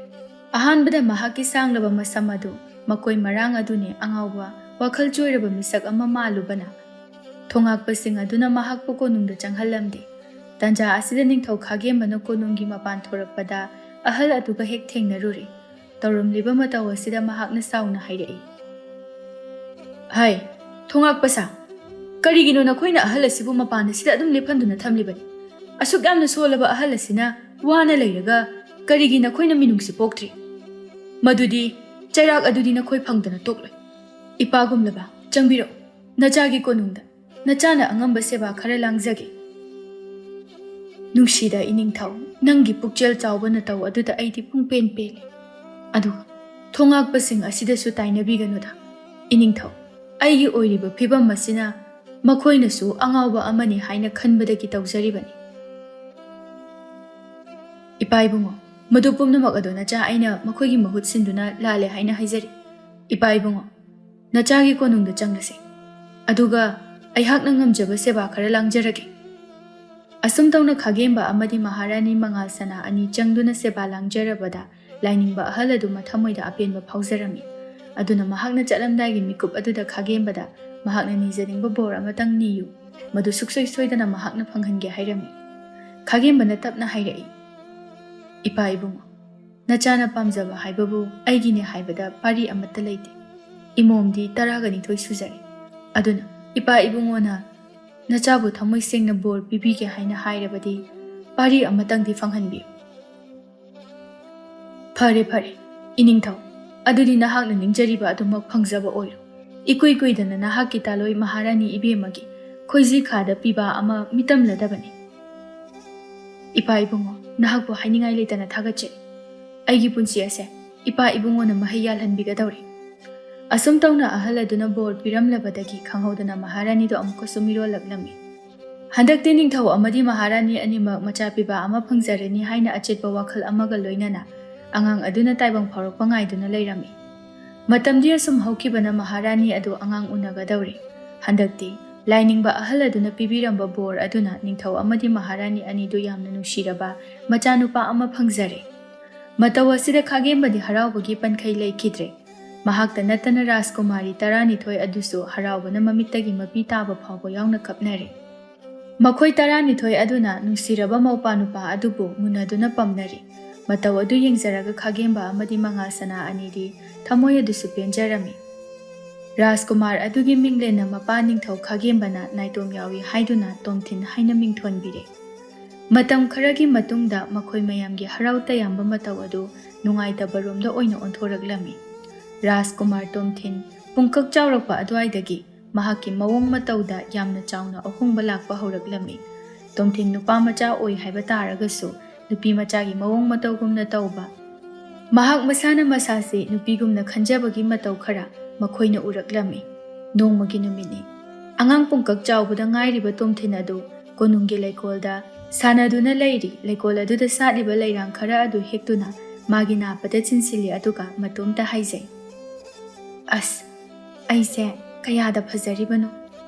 ꯑꯍꯥꯟꯕꯗ ꯃꯍꯥꯛꯀꯤ ꯁꯥꯡꯂꯕ ꯃꯁꯝ ꯑꯗꯨ ꯃꯀꯣꯏ ꯃꯔꯥꯡ ꯑꯗꯨꯅꯤ ꯑꯉꯥꯎꯕ, ꯋꯥꯈꯜ ꯆꯣꯏꯔꯕ ꯃꯤꯁꯛ ꯑꯃ ꯃꯥꯜꯂꯨꯕꯅ ꯊꯣꯉꯥꯛꯄꯁꯤꯡ ꯑꯗꯨꯅ ꯃꯍꯥꯛꯄꯨ ꯀꯣꯅꯨꯡꯗ ꯆꯪꯍꯜꯂꯝꯗꯦ꯫ ꯇꯟꯖꯥ ꯑꯁꯤꯗ ꯅꯤꯡꯊꯧ ꯈꯥꯒꯦꯝꯕꯅ ꯀꯣꯅꯨꯡꯒꯤ ꯃꯄꯥꯟ ꯊꯣꯔꯛꯄꯗ ꯑꯍꯜ ꯑꯗꯨꯒ ꯍꯦꯛ ꯊꯦꯡꯅꯔꯨꯔꯦ꯫ ꯇꯧꯔꯝꯂꯤꯕ ꯃꯇꯧ ꯑꯁꯤꯗ ꯃꯍꯥꯛꯅ ꯁꯥꯎꯅ ꯍꯥꯏꯔꯛꯏ, "ꯍꯥꯏ, ꯊꯣꯉꯥꯛꯄ ꯁꯥ, ꯀꯔꯤꯒꯤꯅꯣ ꯅꯈꯣꯏꯅ ꯑꯍꯜ ꯑꯁꯤꯕꯨ ꯃꯄꯥꯟ ꯑꯁꯤꯗ ꯑꯗꯨꯝ ꯂꯦꯞꯍꯟꯗꯨꯅ ꯊꯝꯂꯤꯕꯅꯤ? ꯑꯁꯨꯛ ꯌꯥꯝꯅ ꯁꯣꯜꯂꯕ ꯑꯍꯜ ꯑꯁꯤꯅ ꯋꯥꯅ ꯂꯩꯔꯒ ꯀꯔꯤꯒꯤ ꯅꯈꯣꯏꯅ ꯃꯤꯅꯨꯡꯁꯤ ꯄꯣꯛꯇ꯭ꯔꯤ? ꯃꯗꯨꯗꯤ ꯆꯩꯔꯥꯛ ꯑꯗꯨꯗꯤ ꯅꯈꯣꯏ ꯐꯪꯗꯅ ꯇꯣꯛꯂꯣꯏ꯫ ꯏꯄꯥꯒꯨꯝꯂꯕ, ꯆꯪꯕꯤꯔꯛꯎ, ꯅꯆꯥꯒꯤ ꯀꯣꯅꯨꯡꯗ ꯅꯆꯥꯅ ꯑꯉꯝꯕ ꯁꯦꯕꯥ ꯈꯔ ꯂꯥꯡꯖꯒꯦ꯫" ꯅꯨꯡꯁꯤꯗ ꯏꯅꯤꯡꯊꯧ, ꯅꯪꯒꯤ ꯄꯨꯛꯆꯦꯜ ꯆꯥꯎꯕ ꯅꯇꯧ ꯑꯗꯨꯗ ꯑꯩꯗꯤ ꯄꯨꯡꯄꯦꯟ ꯄꯦꯜꯂꯤ꯫ ꯑꯗꯨꯒ ꯊꯣꯉꯥꯛꯄꯁꯤꯡ ꯑꯁꯤꯗꯁꯨ ꯇꯥꯏꯅꯕꯤꯒꯅꯨꯗ ꯏꯅꯤꯡꯊꯧ꯫ ꯑꯩꯒꯤ ꯑꯣꯏꯔꯤꯕ ꯐꯤꯕꯝ ꯑꯁꯤꯅ ꯃꯈꯣꯏꯅꯁꯨ ꯑꯉꯥꯎꯕ ꯑꯃꯅꯤ ꯍꯥꯏꯅ ꯈꯟꯕꯗꯒꯤ ꯇꯧꯖꯔꯤꯕꯅꯤ꯫ ꯏꯄꯥ ꯏꯕꯨꯡꯉꯣ, ꯃꯗꯨ ꯄꯨꯝꯅꯃꯛ ꯑꯗꯨ ꯅꯆꯥ ꯑꯩꯅ ꯃꯈꯣꯏꯒꯤ ꯃꯍꯨꯠ ꯁꯤꯟꯗꯨꯅ ꯂꯥꯜꯂꯦ ꯍꯥꯏꯅ ꯍꯥꯏꯖꯔꯤ꯫ ꯏꯄꯥ ꯏꯕꯨꯡꯉꯣ, ꯅꯆꯥꯒꯤ ꯀꯣꯅꯨꯡꯗ ꯆꯪꯂꯁꯤ꯫ ꯑꯗꯨꯒ ꯑꯩꯍꯥꯛꯅ ꯉꯝꯖꯕ ꯁꯦꯕꯥ ꯈꯔ ꯂꯥꯡꯖꯔꯒꯦ꯫ ꯑꯁꯨꯝ ꯇꯧꯅ ꯈꯥꯒꯦꯝꯕ ꯑꯃꯗꯤ ꯃꯍꯥꯔꯥꯅꯤ ꯃꯉꯥꯜ ꯁꯅꯥ ꯑꯅꯤ ꯆꯪꯗꯨꯅ ꯁꯦꯕꯥ ꯂꯥꯡꯖꯔꯕꯗ ꯂꯥꯏꯅꯤꯡꯕ ꯑꯍꯜ ꯑꯗꯨ ꯃꯊꯃꯣꯏꯗ ꯑꯄꯦꯟꯕ ꯐꯥꯎꯖꯔꯝꯃꯤ꯫ ꯑꯗꯨꯅ ꯃꯍꯥꯛꯅ ꯆꯠꯂꯝꯗꯥꯏꯒꯤ ꯃꯤꯀꯨꯞ ꯑꯗꯨꯗ ꯈꯥꯒꯦꯝꯕꯗ ꯃꯍꯥꯛꯅ ꯅꯤꯖꯅꯤꯡꯕ ꯕꯣꯔ ꯑꯃꯇꯪ ꯅꯤꯌꯨ, ꯃꯗꯨ ꯁꯨꯛꯁꯣꯏ ꯁꯣꯏꯗꯅ ꯃꯍꯥꯛꯅ ꯐꯪꯍꯟꯒꯦ ꯍꯥꯏꯔꯝꯃꯤ꯫ ꯈꯥꯒꯦꯝꯕꯅ ꯇꯞꯅ ꯍꯥꯏꯔꯛꯏ, "ꯏꯄꯥ ꯏꯕꯨꯡꯉꯣ, ꯅꯆꯥꯅ ꯄꯥꯝꯖꯕ ꯍꯥꯏꯕꯕꯨ ꯑꯩꯒꯤꯅꯦ ꯍꯥꯏꯕꯗ ꯄꯥꯔꯤ ꯑꯃꯠꯇ ꯂꯩꯇꯦ꯫ ꯏꯃꯣꯝꯗꯤ ꯇꯔꯥꯒ ꯅꯤꯊꯣꯏ ꯁꯨꯖꯔꯦ꯫ ꯑꯗꯨꯅ ꯏꯄꯥ ꯏꯕꯨꯡꯉꯣꯅ ꯅꯆꯥꯕꯨ ꯊꯃꯣꯏ ꯁꯦꯡꯅ ꯕꯣꯔ ꯄꯤꯕꯤꯒꯦ ꯍꯥꯏꯅ ꯍꯥꯏꯔꯕꯗꯤ ꯄꯥꯔꯤ ꯑꯃꯇꯪꯗꯤ ꯐꯪꯍꯟꯕꯤꯌꯨ꯫" "ꯐꯔꯦ, ꯐꯔꯦ, ꯏꯅꯤꯡꯊꯧ, ꯑꯗꯨꯗꯤ ꯅꯍꯥꯛꯅ ꯅꯤꯡꯖꯔꯤꯕ ꯑꯗꯨꯃꯛ ꯐꯪꯖꯕ ꯑꯣꯏꯔꯣ꯫ ꯏꯀꯨꯏ ꯀꯨꯏꯗꯅ ꯅꯍꯥꯛꯀꯤ ꯇꯥꯂꯣꯏ ꯃꯍꯥꯔꯥꯅꯤ ꯏꯕꯦꯝꯃꯒꯤ ꯈꯣꯏꯖꯤ ꯈꯥꯗ ꯄꯤꯕꯥ ꯑꯃ ꯃꯤꯇꯝꯂꯗꯕꯅꯤ꯫ ꯏꯄꯥ ꯏꯕꯨꯡꯉꯣ, ꯅꯍꯥꯛꯄꯨ ꯍꯥꯏꯅꯤꯡꯉꯥꯏ ꯂꯩꯇꯅ ꯊꯥꯒꯠꯆꯔꯤ꯫ ꯑꯩꯒꯤ ꯄꯨꯟꯁꯤ ꯑꯁꯦ ꯏꯄꯥ ꯏꯕꯨꯡꯉꯣꯅ ꯃꯍꯩ ꯌꯥꯜꯍꯟꯕꯤꯒꯗꯧꯔꯤ꯫ ꯑꯁꯨꯝ ꯇꯧꯅ ꯑꯍꯜ ꯑꯗꯨꯅ ꯕꯣꯔ ꯄꯤꯔꯝꯂꯕꯗꯒꯤ ꯈꯪꯍꯧꯗꯅ ꯃꯍꯥꯔꯥꯅꯤꯗꯨ ꯑꯃꯨꯛꯀꯁꯨ ꯃꯤꯔꯣꯜꯂꯛꯂꯝꯃꯤ꯫ ꯍꯟꯗꯛꯇꯤ ꯅꯤꯡꯊꯧ ꯑꯃꯗꯤ ꯃꯍꯥꯔꯥꯅꯤ ꯑꯅꯤꯃꯛ ꯃꯆꯥ ꯄꯤꯕꯥ ꯑꯃ ꯐꯪꯖꯔꯅꯤ ꯍꯥꯏꯅ ꯑꯆꯦꯠꯄ ꯋꯥꯈꯜ ꯑꯃꯒ ꯂꯣꯏꯅꯅ ꯑꯉꯥꯡ ꯑꯗꯨꯅ ꯇꯥꯏꯕꯪ ꯐꯥꯎꯔꯛꯄ ꯉꯥꯏꯗꯨꯅ ꯂꯩꯔꯝꯃꯤ꯫ ꯃꯇꯝꯗꯤ ꯑꯁꯨꯝ ꯍꯧꯈꯤꯕꯅ ꯃꯍꯥꯔꯥꯅꯤ ꯑꯗꯨ ꯑꯉꯥꯡ ꯎꯅꯒꯗꯧꯔꯦ꯫ ꯍꯟꯗꯛꯇꯤ ꯂꯥꯏꯅꯤꯡꯕ ꯑꯍꯜ ꯑꯗꯨꯅ ꯄꯤꯕꯤꯔꯝꯕ ꯕꯣꯔ ꯑꯗꯨꯅ ꯅꯤꯡꯊꯧ ꯑꯃꯗꯤ ꯃꯍꯥꯔꯥꯅꯤ ꯑꯅꯤꯗꯨ ꯌꯥꯝꯅ ꯅꯨꯡꯁꯤꯔꯕ ꯃꯆꯥꯅꯨꯄꯥ ꯑꯃ ꯐꯪꯖꯔꯦ꯫ ꯃꯇꯧ ꯑꯁꯤꯗ ꯈꯥꯒꯦꯝꯕꯗꯤ ꯍꯔꯥꯎꯕꯒꯤ ꯄꯟꯈꯩ ꯂꯩꯈꯤꯗ꯭ꯔꯦ꯫ ꯃꯍꯥꯛꯇ ꯅꯠꯇꯅ ꯔꯥꯖꯀꯨꯃꯥꯔꯤ ꯇꯔꯥꯅꯤꯊꯣꯏ ꯑꯗꯨꯁꯨ ꯍꯔꯥꯎꯕꯅ ꯃꯃꯤꯠꯇꯒꯤ ꯃꯄꯤ ꯇꯥꯕ ꯐꯥꯎꯕ ꯌꯥꯎꯅ ꯀꯞꯅꯔꯦ꯫ ꯃꯈꯣꯏ ꯇꯔꯥꯅꯤꯊꯣꯏ ꯑꯗꯨꯅ ꯅꯨꯡꯁꯤꯔꯕ ꯃꯧꯄꯥ ꯅꯨꯄꯥ ꯑꯗꯨꯕꯨ ꯃꯨꯟꯅꯗꯨꯅ ꯄꯝꯅꯔꯤ꯫ ꯃꯇꯧ ꯑꯗꯨ ꯌꯦꯡꯖꯔꯒ ꯈꯥꯒꯦꯝꯕ ꯑꯃꯗꯤ ꯃꯉꯥꯜ ꯁꯅꯥ ꯑꯅꯤꯗꯤ ꯊꯃꯣꯏ ꯑꯗꯨꯁꯨ ꯄꯦꯟꯖꯔꯝꯃꯤ꯫ ꯔꯥꯖꯀꯨꯃꯥꯔ ꯑꯗꯨꯒꯤ ꯃꯤꯡꯂꯦꯟꯅ ꯃꯄꯥ ꯅꯤꯡꯊꯧ ꯈꯥꯒꯦꯝꯕꯅ ꯅꯥꯏꯇꯣꯝ ꯌꯥꯎꯏ ꯍꯥꯏꯗꯨꯅ ꯇꯣꯝꯊꯤꯟ ꯍꯥꯏꯅ ꯃꯤꯡꯊꯣꯟꯕꯤꯔꯦ꯫ ꯃꯇꯝ ꯈꯔꯒꯤ ꯃꯇꯨꯡꯗ ꯃꯈꯣꯏ ꯃꯌꯥꯝꯒꯤ ꯍꯔꯥꯎ ꯇꯌꯥꯝꯕ ꯃꯇꯧ ꯑꯗꯨ ꯅꯨꯡꯉꯥꯏꯇꯕꯔꯣꯝꯗ ꯑꯣꯏꯅ ꯑꯣꯟꯊꯣꯔꯛꯂꯝꯃꯤ꯫ ꯔꯥꯖꯀꯨꯃꯥꯔ ꯇꯣꯝꯊꯤꯟ ꯄꯨꯡꯀꯛ ꯆꯥꯎꯔꯛꯄ ꯑꯗꯨꯋꯥꯏꯗꯒꯤ ꯃꯍꯥꯛꯀꯤ ꯃꯑꯣꯡ ꯃꯇꯧꯗ ꯌꯥꯝꯅ ꯆꯥꯎꯅ ꯑꯍꯣꯡꯕ ꯂꯥꯛꯄ ꯍꯧꯔꯛꯂꯝꯃꯤ꯫ ꯇꯣꯝꯊꯤꯟ ꯅꯨꯄꯥ ꯃꯆꯥ ꯑꯣꯏ ꯍꯥꯏꯕ ꯇꯥꯔꯒꯁꯨ ꯅꯨꯄꯤ ꯃꯆꯥꯒꯤ ꯃꯑꯣꯡ ꯃꯇꯧꯒꯨꯝꯅ ꯇꯧꯕ, ꯃꯍꯥꯛ ꯃꯁꯥꯅ ꯃꯁꯥꯁꯤ ꯅꯨꯄꯤꯒꯨꯝꯅ ꯈꯟꯖꯕꯒꯤ ꯃꯇꯧ ꯈꯔ ꯃꯈꯣꯏꯅ ꯎꯔꯛꯂꯝꯃꯤ꯫ ꯅꯣꯡꯃꯒꯤ ꯅꯨꯃꯤꯠꯅꯤ꯫ ꯑꯉꯥꯡ ꯄꯨꯡꯀꯛ ꯆꯥꯎꯕꯗ ꯉꯥꯏꯔꯤꯕ ꯇꯣꯝꯊꯤꯟ ꯑꯗꯨ ꯀꯣꯅꯨꯡꯒꯤ ꯂꯩꯀꯣꯜꯗ ꯁꯥꯟꯅꯗꯨꯅ ꯂꯩꯔꯤ꯫ ꯂꯩꯀꯣꯜ ꯑꯗꯨꯗ ꯁꯥꯠꯂꯤꯕ ꯂꯩꯔꯥꯡ ꯈꯔ ꯑꯗꯨ ꯍꯦꯛꯇꯨꯅ ꯃꯥꯒꯤ ꯅꯥꯞꯄꯗ ꯆꯤꯟꯁꯤꯜꯂꯤ, ꯑꯗꯨꯒ ꯃꯇꯣꯝꯇ ꯍꯥꯏꯖꯩ, "ꯑꯁ, ꯑꯩꯁꯦ ꯀꯌꯥꯗ ꯐꯖꯔꯤꯕꯅꯣ!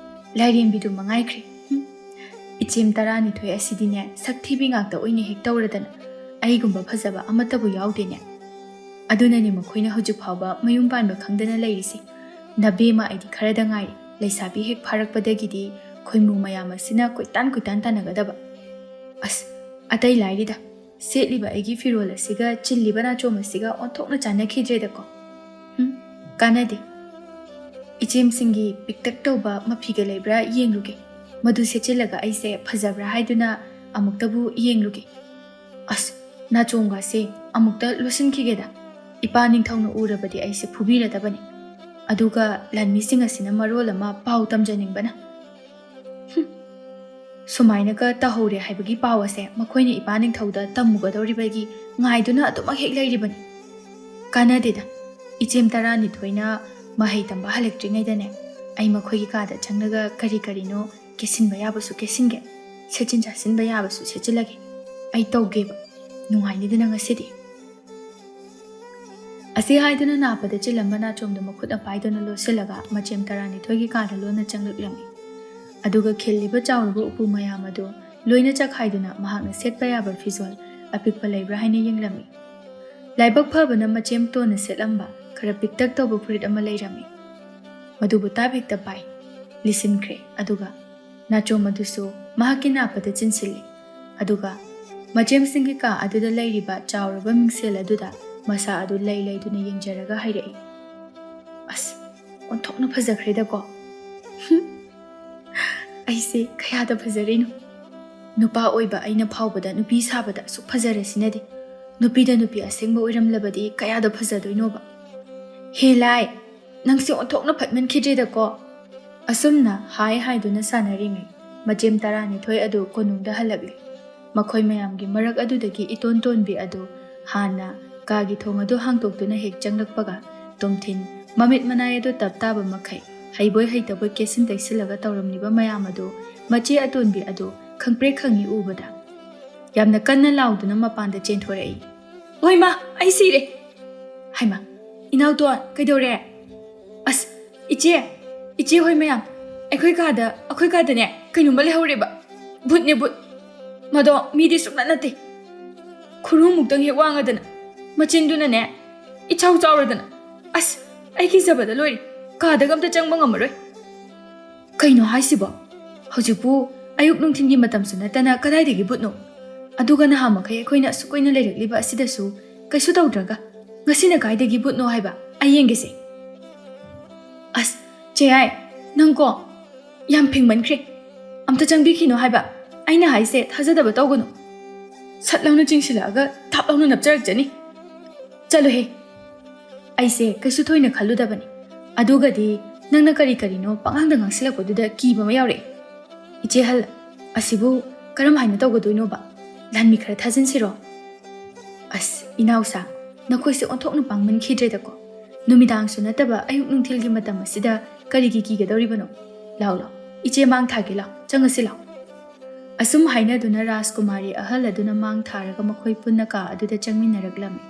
ꯂꯥꯏꯔꯦꯝꯕꯤꯗꯨ ꯃꯉꯥꯏꯈ꯭ꯔꯦ꯫ ꯍꯨꯝ꯫ ꯏꯆꯦꯝ ꯇꯔꯥꯅꯤꯊꯣꯏ ꯑꯁꯤꯗꯤꯅꯦ, ꯁꯛ ꯊꯤꯕꯤ ꯉꯥꯛꯇ ꯑꯣꯏꯅ ꯍꯦꯛ ꯇꯧꯔꯗꯅ ꯑꯩꯒꯨꯝꯕ ꯐꯖꯕ ꯑꯃꯠꯇꯕꯨ ꯌꯥꯎꯗꯦꯅꯦ꯫ ꯑꯗꯨꯅꯅꯦ ꯃꯈꯣꯏꯅ ꯍꯧꯖꯤꯛ ꯐꯥꯎꯕ ꯃꯌꯨꯝ ꯄꯥꯟꯕ ꯈꯪꯗꯅ ꯂꯩꯔꯤꯁꯦ꯫ ꯅꯕꯦꯝꯃ ꯑꯩꯗꯤ ꯈꯔꯗ ꯉꯥꯏꯔꯤ꯫ ꯂꯩꯁꯥꯕꯤ ꯍꯦꯛ ꯐꯥꯔꯛꯄꯗꯒꯤꯗꯤ ꯈꯣꯏꯃꯨ ꯃꯌꯥꯝ ꯑꯁꯤꯅ ꯀꯣꯏꯇꯥꯟ ꯀꯣꯏꯇꯥꯟ ꯇꯥꯟꯅꯒꯗꯕ꯫ ꯑꯁ, ꯑꯇꯩ ꯂꯥꯏꯔꯤꯗ, ꯁꯦꯠꯂꯤꯕ ꯑꯩꯒꯤ ꯐꯤꯔꯣꯜ ꯑꯁꯤꯒ ꯆꯤꯜꯂꯤꯕ ꯅꯥꯆꯣꯝ ꯑꯁꯤꯒ ꯑꯣꯟꯊꯣꯛꯅ ꯆꯥꯟꯅꯈꯤꯗ꯭ꯔꯦꯗꯀꯣ꯫ ꯍꯨꯝ, ꯀꯥꯟꯅꯗꯦ꯫ ꯏꯆꯦꯝꯁꯤꯡꯒꯤ ꯄꯤꯛꯇꯛ ꯇꯧꯕ ꯃꯐꯤꯒ ꯂꯩꯕ꯭ꯔꯥ ꯌꯦꯡꯂꯨꯒꯦ꯫ ꯃꯗꯨ ꯁꯦꯠꯆꯤꯜꯂꯒ ꯑꯩꯁꯦ ꯐꯖꯕ꯭ꯔꯥ ꯍꯥꯏꯗꯨꯅ ꯑꯃꯨꯛꯇꯕꯨ ꯌꯦꯡꯂꯨꯒꯦ꯫ ꯑꯁ, ꯅꯥꯆꯣꯝꯒꯁꯦ ꯑꯃꯨꯛꯇ ꯂꯣꯠꯁꯤꯟꯈꯤꯒꯦꯗ꯫ ꯏꯄꯥ ꯅꯤꯡꯊꯧꯅ ꯎꯔꯕꯗꯤ ꯑꯩꯁꯦ ꯐꯨꯕꯤꯔꯗꯕꯅꯤ꯫ ꯑꯗꯨꯒ ꯂꯥꯟꯃꯤꯁꯤꯡ ꯑꯁꯤꯅ ꯃꯔꯣꯜ ꯑꯃ ꯄꯥꯎ ꯇꯝꯖꯅꯤꯡꯕꯅ꯫ ꯍꯨꯝ꯫ ꯁꯨꯃꯥꯏꯅꯒ ꯇꯧꯍꯧꯔꯦ ꯍꯥꯏꯕꯒꯤ ꯄꯥꯎ ꯑꯁꯦ ꯃꯈꯣꯏꯅ ꯏꯄꯥ ꯅꯤꯡꯊꯧꯗ ꯇꯝꯃꯨꯒꯗꯧꯔꯤꯕꯒꯤ ꯉꯥꯏꯗꯨꯅ ꯑꯗꯨꯃꯛ ꯍꯦꯛ ꯂꯩꯔꯤꯕꯅꯤ꯫ ꯀꯥꯟꯅꯗꯦꯗ, ꯏꯆꯦꯝ ꯇꯔꯥꯅꯤꯊꯣꯏꯅ ꯃꯍꯩ ꯇꯝꯕ ꯍꯜꯂꯛꯇ꯭ꯔꯤꯉꯩꯗꯅꯦ, ꯑꯩ ꯃꯈꯣꯏꯒꯤ ꯀꯥꯗ ꯆꯪꯂꯒ ꯀꯔꯤ ꯀꯔꯤꯅꯣ ꯀꯦꯁꯤꯟꯕ ꯌꯥꯕꯁꯨ ꯀꯦꯁꯤꯟꯒꯦ, ꯁꯦꯠꯆꯤꯟ ꯆꯥꯁꯤꯟꯕ ꯌꯥꯕꯁꯨ ꯁꯦꯠꯆꯤꯜꯂꯒꯦ꯫ ꯑꯩ ꯇꯧꯒꯦꯕ, ꯅꯨꯡꯉꯥꯏꯅꯤꯗꯅ ꯉꯁꯤꯗꯤ꯫ ꯑꯁꯤ ꯍꯥꯏꯗꯨꯅ ꯅꯥꯞꯄꯗ ꯆꯤꯜꯂꯝꯕ ꯅꯥꯆꯣꯝꯗꯣ ꯃꯈꯨꯠꯅ ꯄꯥꯏꯗꯨꯅ ꯂꯣꯠꯁꯤꯜꯂꯒ ꯃꯆꯦꯝ ꯇꯔꯥꯅꯤꯊꯣꯏꯒꯤ ꯀꯥꯗ ꯂꯣꯟꯅ ꯆꯪꯂꯛꯂꯝꯃꯤ꯫ ꯑꯗꯨꯒ ꯈꯤꯜꯂꯤꯕ ꯆꯥꯎꯔꯕ ꯎꯄꯨ ꯃꯌꯥꯝ ꯑꯗꯨ ꯂꯣꯏꯅ ꯆꯈꯥꯏꯗꯨꯅ ꯃꯍꯥꯛꯅ ꯁꯦꯠꯄ ꯌꯥꯕ ꯐꯤꯖꯣꯜ ꯑꯄꯤꯛꯄ ꯂꯩꯕ꯭ꯔꯥ ꯍꯥꯏꯅ ꯌꯦꯡꯂꯝꯃꯤ꯫ ꯂꯥꯏꯕꯛ ꯐꯕꯅ ꯃꯆꯦꯝ ꯇꯣꯟꯅ ꯁꯦꯠꯂꯝꯕ ꯈꯔ ꯄꯤꯛꯇꯛ ꯇꯧꯕ ꯐꯨꯔꯤꯠ ꯑꯃ ꯂꯩꯔꯝꯃꯤ꯫ ꯃꯗꯨꯕꯨ ꯇꯥꯞ ꯍꯦꯛꯇ ꯄꯥꯏ, ꯂꯤꯠꯁꯤꯟꯈ꯭ꯔꯦ, ꯑꯗꯨꯒ ꯅꯥꯆꯣꯝ ꯑꯗꯨꯁꯨ ꯃꯍꯥꯛꯀꯤ ꯅꯥꯞꯄꯗ ꯆꯤꯟꯁꯤꯜꯂꯤ꯫ ꯑꯗꯨꯒ ꯃꯆꯦꯝꯁꯤꯡꯒꯤ ꯀꯥ ꯑꯗꯨꯗ ꯂꯩꯔꯤꯕ ꯆꯥꯎꯔꯕ ꯃꯤꯡꯁꯦꯜ ꯑꯗꯨꯗ ꯃꯁꯥ ꯑꯗꯨ ꯂꯩ ꯂꯩꯗꯨꯅ ꯌꯦꯡꯖꯔꯒ ꯍꯥꯏꯔꯛꯏ, "ꯑꯁ, ꯑꯣꯟꯊꯣꯛꯅ ꯐꯖꯈ꯭ꯔꯦꯗꯀꯣ꯫ ꯍꯨꯝ, ꯑꯩꯁꯦ ꯀꯌꯥꯗ ꯐꯖꯔꯤꯅꯣ? ꯅꯨꯄꯥ ꯑꯣꯏꯕ ꯑꯩꯅ ꯐꯥꯎꯕꯗ ꯅꯨꯄꯤ ꯁꯥꯕꯗ ꯑꯁꯨꯛ ꯐꯖꯔꯁꯤꯅꯗꯤ ꯅꯨꯄꯤꯗ ꯅꯨꯄꯤ ꯑꯁꯦꯡꯕ ꯑꯣꯏꯔꯝꯂꯕꯗꯤ ꯀꯌꯥꯗ ꯐꯖꯗꯣꯏꯅꯣꯕ? ꯍꯦ ꯂꯥꯏ, ꯅꯪꯁꯦ ꯑꯣꯟꯊꯣꯛꯅ ꯐꯠꯃꯟꯈꯤꯗ꯭ꯔꯦꯗꯀꯣ!" ꯑꯁꯨꯝꯅ ꯍꯥꯏ ꯍꯥꯏꯗꯨꯅ ꯁꯥꯟꯅꯔꯤꯉꯩ, ꯃꯆꯦꯝ ꯇꯔꯥꯅꯤꯊꯣꯏ ꯑꯗꯨ ꯀꯣꯅꯨꯡꯗ ꯍꯜꯂꯛꯂꯤ꯫ ꯃꯈꯣꯏ ꯃꯌꯥꯝꯒꯤ ꯃꯔꯛ ꯑꯗꯨꯗꯒꯤ ꯏꯇꯣꯟ ꯇꯣꯟꯕꯤ ꯑꯗꯨ ꯍꯥꯟꯅ ꯀꯥꯒꯤ ꯊꯣꯡ ꯑꯗꯨ ꯍꯥꯡꯗꯣꯛꯇꯨꯅ ꯍꯦꯛ ꯆꯪꯂꯛꯄꯒ, ꯇꯨꯝꯊꯤꯟ ꯃꯃꯤꯠ ꯃꯅꯥꯏ ꯑꯗꯨ ꯇꯞ ꯇꯥꯕ ꯃꯈꯩ, ꯍꯩꯕꯣꯏ ꯍꯩꯇꯕꯣꯏ ꯀꯦꯁꯤꯟ ꯇꯩꯁꯤꯜꯂꯒ ꯇꯧꯔꯝꯂꯤꯕ ꯃꯌꯥꯝ ꯑꯗꯨ ꯃꯆꯦ ꯑꯇꯣꯟꯕꯤ ꯑꯗꯨ ꯈꯪꯄ꯭ꯔꯦꯛ ꯈꯪꯏ ꯎꯕꯗ, ꯌꯥꯝꯅ ꯀꯟꯅ ꯂꯥꯎꯗꯨꯅ ꯃꯄꯥꯟꯗ ꯆꯦꯟꯊꯣꯔꯛꯏ꯫ "ꯍꯣꯏ ꯃꯥ, ꯑꯩ ꯁꯤꯔꯦ!" "ꯍꯩꯃꯥ, ꯏꯅꯥꯎꯇꯣꯟ, ꯀꯩꯗꯧꯔꯦ?" "ꯑꯁ, ꯏꯆꯦ, ꯏꯆꯦ ꯍꯣꯏ ꯃꯌꯥꯝ, ꯑꯩꯈꯣꯏ ꯀꯥꯗ, ꯑꯩꯈꯣꯏ ꯀꯥꯗꯅꯦ ꯀꯩꯅꯣꯝꯃ ꯂꯩꯍꯧꯔꯦꯕ꯫ ꯚꯨꯠꯅꯦ, ꯚꯨꯠ꯫ ꯃꯗꯣ ꯃꯤꯗꯤ ꯁꯨꯡꯅꯠ ꯅꯠꯇꯦ꯫ ꯈꯨꯔꯨꯃꯨꯛꯇꯪ ꯍꯦꯛ ꯋꯥꯡꯉꯗꯅ, ꯃꯆꯤꯟꯗꯨꯅꯅꯦ ꯏꯆꯥꯎ ꯆꯥꯎꯔꯗꯅ꯫ ꯑꯁ, ꯑꯩ ꯀꯤꯖꯕꯗ ꯂꯣꯏꯔꯦ꯫ ꯀꯥꯗꯒ ꯑꯝꯇ ꯆꯪꯕ ꯉꯝꯃꯔꯣꯏ꯫" "ꯀꯩꯅꯣ ꯍꯥꯏꯁꯤꯕꯣ? ꯍꯧꯖꯤꯛꯄꯨ ꯑꯌꯨꯛ ꯅꯨꯡꯊꯤꯟꯒꯤ ꯃꯇꯝꯁꯨ ꯅꯠꯇꯅ ꯀꯗꯥꯏꯗꯒꯤ ꯚꯨꯠꯅꯣ? ꯑꯗꯨꯒ ꯅꯍꯥꯃꯈꯩ ꯑꯩꯈꯣꯏꯅ ꯑꯁꯨꯛ ꯀꯨꯏꯅ ꯂꯩꯔꯛꯂꯤꯕ ꯑꯁꯤꯗꯁꯨ ꯀꯩꯁꯨ ꯇꯧꯗ꯭ꯔꯒ ꯉꯁꯤꯅ ꯀꯥꯏꯗꯒꯤ ꯚꯨꯠꯅꯣ ꯍꯥꯏꯕ? ꯑꯩ ꯌꯦꯡꯒꯦꯁꯦ꯫" "ꯑꯁ, ꯆꯦꯌꯥꯏ, ꯅꯪꯀꯣ ꯌꯥꯝ ꯐꯤꯡꯃꯟꯈ꯭ꯔꯦ꯫ ꯑꯝꯇ ꯆꯪꯕꯤꯈꯤꯅꯣ ꯍꯥꯏꯕ꯫ ꯑꯩꯅ ꯍꯥꯏꯁꯦ ꯊꯥꯖꯗꯕ ꯇꯧꯒꯅꯨ꯫ ꯁꯠ ꯂꯥꯎꯅ ꯆꯤꯡꯁꯤꯜꯂꯛꯑꯒ ꯊꯥꯞ ꯂꯥꯎꯅ ꯅꯞꯆꯔꯛꯆꯅꯤ꯫ ꯆꯠꯂꯨꯍꯦ꯫" ꯑꯩꯁꯦ ꯀꯩꯁꯨ ꯊꯣꯏꯅ ꯈꯜꯂꯨꯗꯕꯅꯤ꯫ ꯑꯗꯨꯒꯗꯤ ꯅꯪꯅ ꯀꯔꯤ ꯀꯔꯤꯅꯣ ꯄꯉꯥꯡꯗ ꯉꯥꯡꯁꯤꯜꯂꯛꯄꯗꯨꯗ ꯀꯤꯕ ꯑꯃ ꯌꯥꯎꯔꯛꯑꯦ꯫ "ꯏꯆꯦ ꯑꯍꯜ, ꯑꯁꯤꯕꯨ ꯀꯔꯝ ꯍꯥꯏꯅ ꯇꯧꯒꯗꯣꯏꯅꯣꯕ? ꯂꯥꯟꯃꯤ ꯈꯔ ꯊꯥꯖꯤꯟꯁꯤꯔꯣ?" "ꯑꯁ, ꯏꯅꯥꯎꯁꯥ, ꯅꯈꯣꯏꯁꯦ ꯑꯣꯟꯊꯣꯛꯅ ꯄꯥꯡꯃꯟꯈꯤꯗ꯭ꯔꯦꯗꯀꯣ꯫ ꯅꯨꯃꯤꯗꯥꯡꯁꯨ ꯅꯠꯇꯕ ꯑꯌꯨꯛ ꯅꯨꯡꯊꯤꯜꯒꯤ ꯃꯇꯝ ꯑꯁꯤꯗ ꯀꯔꯤꯒꯤ ꯀꯤꯒꯗꯧꯔꯤꯕꯅꯣ? ꯂꯥꯎ, ꯂꯥꯎ, ꯏꯆꯦ ꯃꯥꯡ ꯊꯥꯒꯦ, ꯂꯥꯎ, ꯆꯪꯉꯁꯤ ꯂꯥꯎ꯫" ꯑꯁꯨꯝ ꯍꯥꯏꯅꯗꯨꯅ ꯔꯥꯖꯀꯨꯃꯥꯔꯤ ꯑꯍꯜ ꯑꯗꯨꯅ ꯃꯥꯡ ꯊꯥꯔꯒ ꯃꯈꯣꯏ ꯄꯨꯟꯅ ꯀꯥ ꯑꯗꯨꯗ ꯆꯪꯃꯤꯟꯅꯔꯛꯂꯝꯃꯤ꯫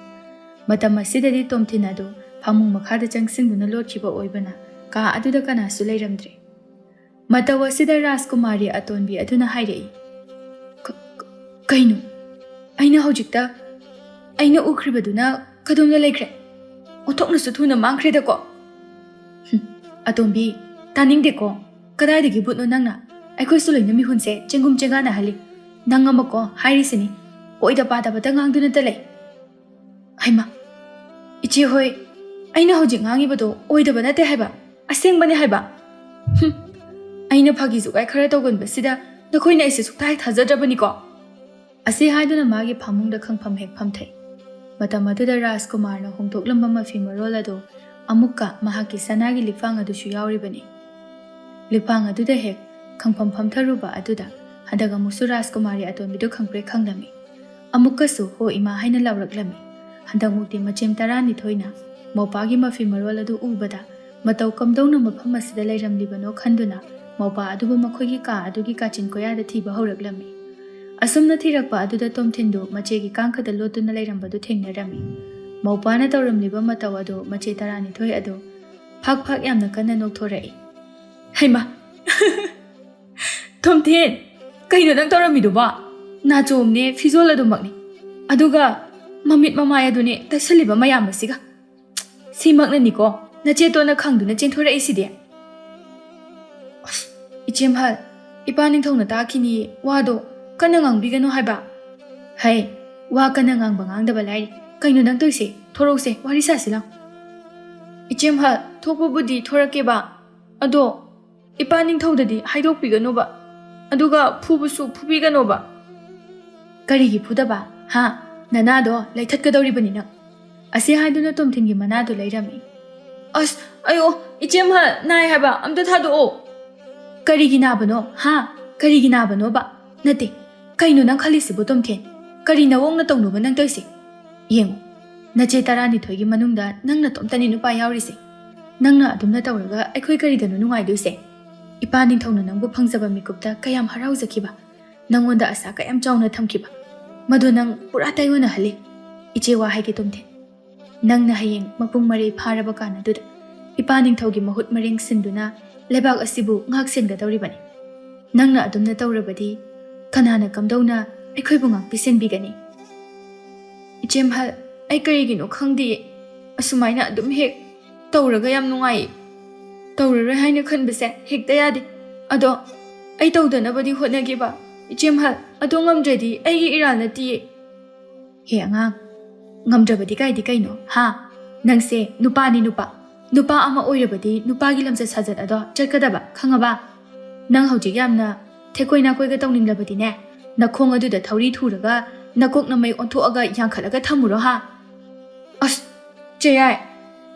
ꯃꯇꯝ ꯑꯁꯤꯗꯗꯤ ꯇꯣꯝꯊꯤꯟ ꯑꯗꯨ ꯐꯃꯨꯡ ꯃꯈꯥꯗ ꯆꯪꯁꯤꯟꯗꯨꯅ ꯂꯣꯠꯈꯤꯕ ꯑꯣꯏꯕꯅ ꯀꯥ ꯑꯗꯨꯗ ꯀꯅꯥꯁꯨ ꯂꯩꯔꯝꯗ꯭ꯔꯦ꯫ ꯃꯇꯧ ꯑꯁꯤꯗ ꯔꯥꯖꯀꯨꯃꯥꯔꯤ ꯑꯇꯣꯟꯕꯤ ꯑꯗꯨꯅ ꯍꯥꯏꯔꯛꯏ, "ꯀ-, ꯀ-, ꯀꯩꯅꯣ? ꯑꯩꯅ ꯍꯧꯖꯤꯛꯇ, ꯑꯩꯅ ꯎꯈ꯭ꯔꯤꯕꯗꯨꯅ ꯀꯗꯣꯝꯗ ꯂꯩꯈ꯭ꯔꯦ? ꯑꯣꯟꯊꯣꯛꯅꯁꯨ ꯊꯨꯅ ꯃꯥꯡꯈ꯭ꯔꯦꯗꯀꯣ!" "ꯍꯨꯝ, ꯑꯇꯣꯝꯕꯤ, ꯇꯥꯅꯤꯡꯗꯦꯀꯣ꯫ ꯀꯗꯥꯏꯗꯒꯤ ꯚꯨꯠꯅꯣ ꯅꯪꯅ? ꯑꯩꯈꯣꯏꯁꯨ ꯂꯣꯏꯅ ꯃꯤꯍꯨꯟꯁꯦ ꯆꯦꯡꯒꯨꯝ ꯆꯦꯡꯒꯥꯟꯅꯍꯜꯂꯤ꯫ ꯅꯪ ꯑꯃꯀꯣ ꯍꯥꯏꯔꯤꯁꯤꯅꯤ, ꯑꯣꯏꯗ ꯄꯥꯗꯕꯇ ꯉꯥꯡꯗꯨꯅꯇ ꯂꯩ꯫" "ꯍꯩꯃꯥ, ꯏꯆꯦ ꯍꯣꯏ, ꯑꯩꯅ ꯍꯧꯖꯤꯛ ꯉꯥꯡꯉꯤꯕꯗꯣ ꯑꯣꯏꯗꯕ ꯅꯠꯇꯦ ꯍꯥꯏꯕ, ꯑꯁꯦꯡꯕꯅꯦ ꯍꯥꯏꯕ꯫" "ꯍꯨꯝ, ꯑꯩꯅ ꯐꯥꯒꯤ ꯖꯨꯒꯥꯏ ꯈꯔ ꯇꯧꯒꯟꯕꯁꯤꯗ ꯅꯈꯣꯏꯅ ꯑꯩꯁꯦ ꯁꯨꯛꯊꯥ ꯍꯦꯛ ꯊꯥꯖꯗ꯭ꯔꯕꯅꯤꯀꯣ?" ꯑꯁꯤ ꯍꯥꯏꯗꯨꯅ ꯃꯥꯒꯤ ꯐꯃꯨꯡꯗ ꯈꯪꯐꯝ ꯍꯦꯛ ꯐꯝꯊꯩ꯫ ꯃꯇꯝ ꯑꯗꯨꯗ ꯔꯥꯖꯀꯨꯃꯥꯔꯅ ꯍꯣꯡꯗꯣꯛꯂꯝꯕ ꯃꯐꯤ ꯃꯔꯣꯜ ꯑꯗꯨ ꯑꯃꯨꯛꯀ ꯃꯍꯥꯛꯀꯤ ꯁꯅꯥꯒꯤ ꯂꯤꯛꯐꯥꯡ ꯑꯗꯨꯁꯨ ꯌꯥꯎꯔꯤꯕꯅꯤ꯫ ꯂꯤꯛꯐꯥꯡ ꯑꯗꯨꯗ ꯍꯦꯛ ꯈꯪꯐꯝ ꯐꯝꯊꯔꯨꯕ ꯑꯗꯨꯗ ꯍꯟꯗꯛ ꯑꯃꯨꯛꯁꯨ ꯔꯥꯖꯀꯨꯃꯥꯔꯤ ꯑꯇꯣꯟꯕꯤꯗꯨ ꯈꯪꯄ꯭ꯔꯦꯛ ꯈꯪꯂꯝꯃꯤ꯫ ꯑꯃꯨꯛꯀꯁꯨ "ꯍꯣ ꯏꯃꯥ" ꯍꯥꯏꯅ ꯂꯥꯎꯔꯛꯂꯝꯃꯤ꯫ ꯍꯟꯗꯛꯃꯨꯛꯇꯤ ꯃꯆꯤꯟ ꯇꯔꯥꯅꯤꯊꯣꯏꯅ ꯃꯧꯄꯥꯒꯤ ꯃꯐꯤ ꯃꯔꯣꯜ ꯑꯗꯨ ꯎꯕꯗ ꯃꯇꯧ ꯀꯝꯗꯧꯅ ꯃꯐꯝ ꯑꯁꯤꯗ ꯂꯩꯔꯝꯂꯤꯕꯅꯣ ꯈꯟꯗꯨꯅ ꯃꯧꯄꯥ ꯑꯗꯨꯕꯨ ꯃꯈꯣꯏꯒꯤ ꯀꯥ ꯑꯗꯨꯒꯤ ꯀꯥꯆꯤꯟ ꯀꯣꯌꯥꯗ ꯊꯤꯕ ꯍꯧꯔꯛꯂꯝꯃꯤ꯫ ꯑꯁꯨꯝꯅ ꯊꯤꯔꯛꯄ ꯑꯗꯨꯗ ꯇꯣꯝꯊꯤꯟꯗꯨ ꯃꯆꯦꯒꯤ ꯀꯥꯡꯈꯗ ꯂꯣꯠꯇꯨꯅ ꯂꯩꯔꯝꯕꯗꯨ ꯊꯦꯡꯅꯔꯝꯃꯤ꯫ ꯃꯧꯄꯥꯅ ꯇꯧꯔꯝꯂꯤꯕ ꯃꯇꯧ ꯑꯗꯨ ꯃꯆꯦ ꯇꯔꯥꯅꯤꯊꯣꯏ ꯑꯗꯨ ꯐꯥꯛ ꯐꯥꯛ ꯌꯥꯝꯅ ꯀꯟꯅ ꯅꯣꯛꯊꯣꯔꯛꯏ꯫ "ꯍꯩꯃꯥ! ꯇꯣꯝꯊꯤꯟ, ꯀꯩꯅꯣ ꯅꯪ ꯇꯧꯔꯝꯃꯤꯗꯨꯕꯣ? ꯅꯥꯆꯣꯝꯅꯦ, ꯐꯤꯖꯣꯜ ꯑꯗꯨꯃꯛꯅꯤ꯫ ꯑꯗꯨꯒ ꯃꯃꯤꯠ ꯃꯃꯥꯏ ꯑꯗꯨꯅꯦ ꯇꯩꯁꯜꯂꯤꯕ ꯃꯌꯥꯝ ꯑꯁꯤꯒ꯫ ꯁꯤꯃꯛꯅꯅꯤꯀꯣ ꯅꯆꯦꯇꯣꯟꯅ ꯈꯪꯗꯨꯅ ꯆꯦꯟꯊꯣꯔꯛꯏꯁꯤꯗꯤ꯫" "ꯑꯁ, ꯏꯆꯦꯝꯍꯜ, ꯏꯄꯥ ꯅꯤꯡꯊꯧꯅ ꯇꯥꯈꯤꯅꯤ, ꯋꯥꯗꯣ ꯀꯟꯅ ꯉꯥꯡꯕꯤꯒꯅꯨ ꯍꯥꯏꯕ꯫" "ꯍꯩ, ꯋꯥ ꯀꯟꯅ ꯉꯥꯡꯕ ꯉꯥꯡꯗꯕ ꯂꯥꯏꯔꯤ꯫ ꯀꯩꯅꯣ ꯅꯪ ꯇꯧꯏꯁꯦ? ꯊꯣꯔꯛꯎꯁꯦ, ꯋꯥꯔꯤ ꯁꯥꯁꯤ ꯂꯥꯎ꯫" "ꯏꯆꯦꯝꯍꯜ, ꯊꯣꯛꯄꯕꯨꯗꯤ ꯊꯣꯔꯛꯀꯦꯕ, ꯑꯗꯣ ꯏꯄꯥ ꯅꯤꯡꯊꯧꯗꯗꯤ ꯍꯥꯏꯗꯣꯛꯄꯤꯒꯅꯨꯕ, ꯑꯗꯨꯒ ꯐꯨꯕꯁꯨ ꯐꯨꯕꯤꯒꯅꯣꯕ꯫" "ꯀꯔꯤꯒꯤ ꯐꯨꯗꯕ? ꯍꯥ? ꯅꯅꯥꯗꯣ ꯂꯩꯊꯠꯀꯗꯧꯔꯤꯕꯅꯤ ꯅꯪ꯫" ꯑꯁꯤ ꯍꯥꯏꯗꯨꯅ ꯇꯣꯝꯊꯤꯟꯒꯤ ꯃꯅꯥꯗꯨ ꯂꯩꯔꯝꯃꯤ꯫ "ꯑꯁ, ꯑꯌꯣ, ꯏꯆꯦꯝꯍꯜ, ꯅꯥꯏ ꯍꯥꯏꯕ, ꯑꯝꯇ ꯊꯥꯗꯣꯛꯑꯣ꯫ ꯀꯔꯤꯒꯤ ꯅꯥꯕꯅꯣ? ꯍꯥ? ꯀꯔꯤꯒꯤ ꯅꯥꯕꯅꯣꯕ? ꯅꯠꯇꯦ, ꯀꯩꯅꯣ ꯅꯪ ꯈꯜꯂꯤꯁꯤꯕꯨ, ꯇꯣꯝꯊꯤꯟ? ꯀꯔꯤ ꯅꯋꯣꯡꯅ ꯇꯧꯅꯣꯕ ꯅꯪ ꯇꯧꯔꯤꯁꯦ? ꯌꯦꯡꯉꯨ, ꯅꯆꯦ ꯇꯔꯥꯅꯤꯊꯣꯏꯒꯤ ꯃꯅꯨꯡꯗ ꯅꯪ ꯅꯇꯣꯝꯇꯅꯤ ꯅꯨꯄꯥ ꯌꯥꯎꯔꯤꯁꯦ꯫ ꯅꯪꯅ ꯑꯗꯨꯝꯅ ꯇꯧꯔꯒ ꯑꯩꯈꯣꯏ ꯀꯔꯤꯗꯅꯣ ꯅꯨꯡꯉꯥꯏꯗꯣꯏꯁꯦ? ꯏꯄꯥ ꯅꯤꯡꯊꯧꯅ ꯅꯪꯕꯨ ꯐꯪꯖꯕ ꯃꯤꯀꯨꯞꯇ ꯀꯌꯥꯝ ꯍꯔꯥꯎꯖꯈꯤꯕ, ꯅꯪꯉꯣꯟꯗ ꯑꯁꯥ ꯀꯌꯥꯝ ꯆꯥꯎꯅ ꯊꯝꯈꯤꯕ, ꯃꯗꯨ ꯅꯪ ꯄꯨꯔꯥ ꯇꯥꯏꯑꯣꯟꯅꯍꯜꯂꯤ꯫ ꯏꯆꯦ, ꯋꯥ ꯍꯥꯏꯒꯦ, ꯇꯣꯝꯊꯤꯟ꯫ ꯅꯪꯅ ꯍꯌꯦꯡ ꯃꯄꯨꯡ ꯃꯔꯩ ꯐꯥꯔꯕ ꯀꯥꯟ ꯑꯗꯨꯗ ꯏꯄꯥ ꯅꯤꯡꯊꯧꯒꯤ ꯃꯍꯨꯠ ꯃꯔꯦꯡ ꯁꯤꯟꯗꯨꯅ ꯂꯩꯕꯥꯛ ꯑꯁꯤꯕꯨ ꯉꯥꯛ ꯁꯦꯟꯒꯗꯧꯔꯤꯕꯅꯤ꯫ ꯅꯪꯅ ꯑꯗꯨꯝꯅ ꯇꯧꯔꯕꯗꯤ ꯀꯅꯥꯅ ꯀꯝꯗꯧꯅ ꯑꯩꯈꯣꯏꯕꯨ ꯉꯥꯛꯄꯤ ꯁꯦꯟꯕꯤꯒꯅꯤ? ꯏꯆꯦꯝꯍꯜ, ꯑꯩ ꯀꯔꯤꯒꯤꯅꯣ ꯈꯪꯗꯦ, ꯑꯁꯨꯃꯥꯏꯅ ꯑꯗꯨꯝ ꯍꯦꯛ ꯇꯧꯔꯒ ꯌꯥꯝ ꯅꯨꯡꯉꯥꯏꯌꯦ꯫ ꯇꯧꯔꯔꯣꯏ ꯍꯥꯏꯅ ꯈꯟꯕꯁꯦ ꯍꯦꯛꯇ ꯌꯥꯗꯦ꯫ ꯑꯗꯣ ꯑꯩ ꯇꯧꯗꯅꯕꯗꯤ ꯍꯣꯠꯅꯒꯦꯕ, ꯏꯆꯦꯝꯍꯜ꯫ ꯑꯗꯣ ꯉꯝꯗ꯭ꯔꯗꯤ ꯑꯩꯒꯤ ꯏꯔꯥꯜ ꯅꯠꯇꯤꯌꯦ꯫ ꯍꯦ ꯑꯉꯥꯡ, ꯉꯝꯗ꯭ꯔꯕꯗꯤ ꯀꯥꯏꯗꯤ ꯀꯩꯅꯣ, ꯍꯥ? ꯅꯪꯁꯦ ꯅꯨꯄꯥꯅꯤ ꯅꯨꯄꯥ꯫ ꯅꯨꯄꯥ ꯑꯃ ꯑꯣꯏꯔꯕꯗꯤ ꯅꯨꯄꯥꯒꯤ ꯂꯝꯆꯠ ꯁꯥꯖꯠ ꯑꯗꯣ ꯆꯠꯀꯗꯕ, ꯈꯪꯉꯕ? ꯅꯪ ꯍꯧꯖꯤꯛ ꯌꯥꯝꯅ ꯊꯦꯛꯀꯣꯏ ꯅꯥꯀꯣꯏꯒ ꯇꯧꯅꯤꯡꯂꯕꯗꯤꯅꯦ, ꯅꯈꯣꯡ ꯑꯗꯨꯗ ꯊꯧꯔꯤ ꯊꯨꯔꯒ ꯅꯀꯣꯛꯅ ꯃꯩ ꯑꯣꯟꯊꯣꯛꯑꯒ ꯌꯥꯡꯈꯠꯂꯒ ꯊꯝꯃꯨꯔꯣ, ꯍꯥ? ꯑꯁ, ꯆꯦꯌꯥꯏ,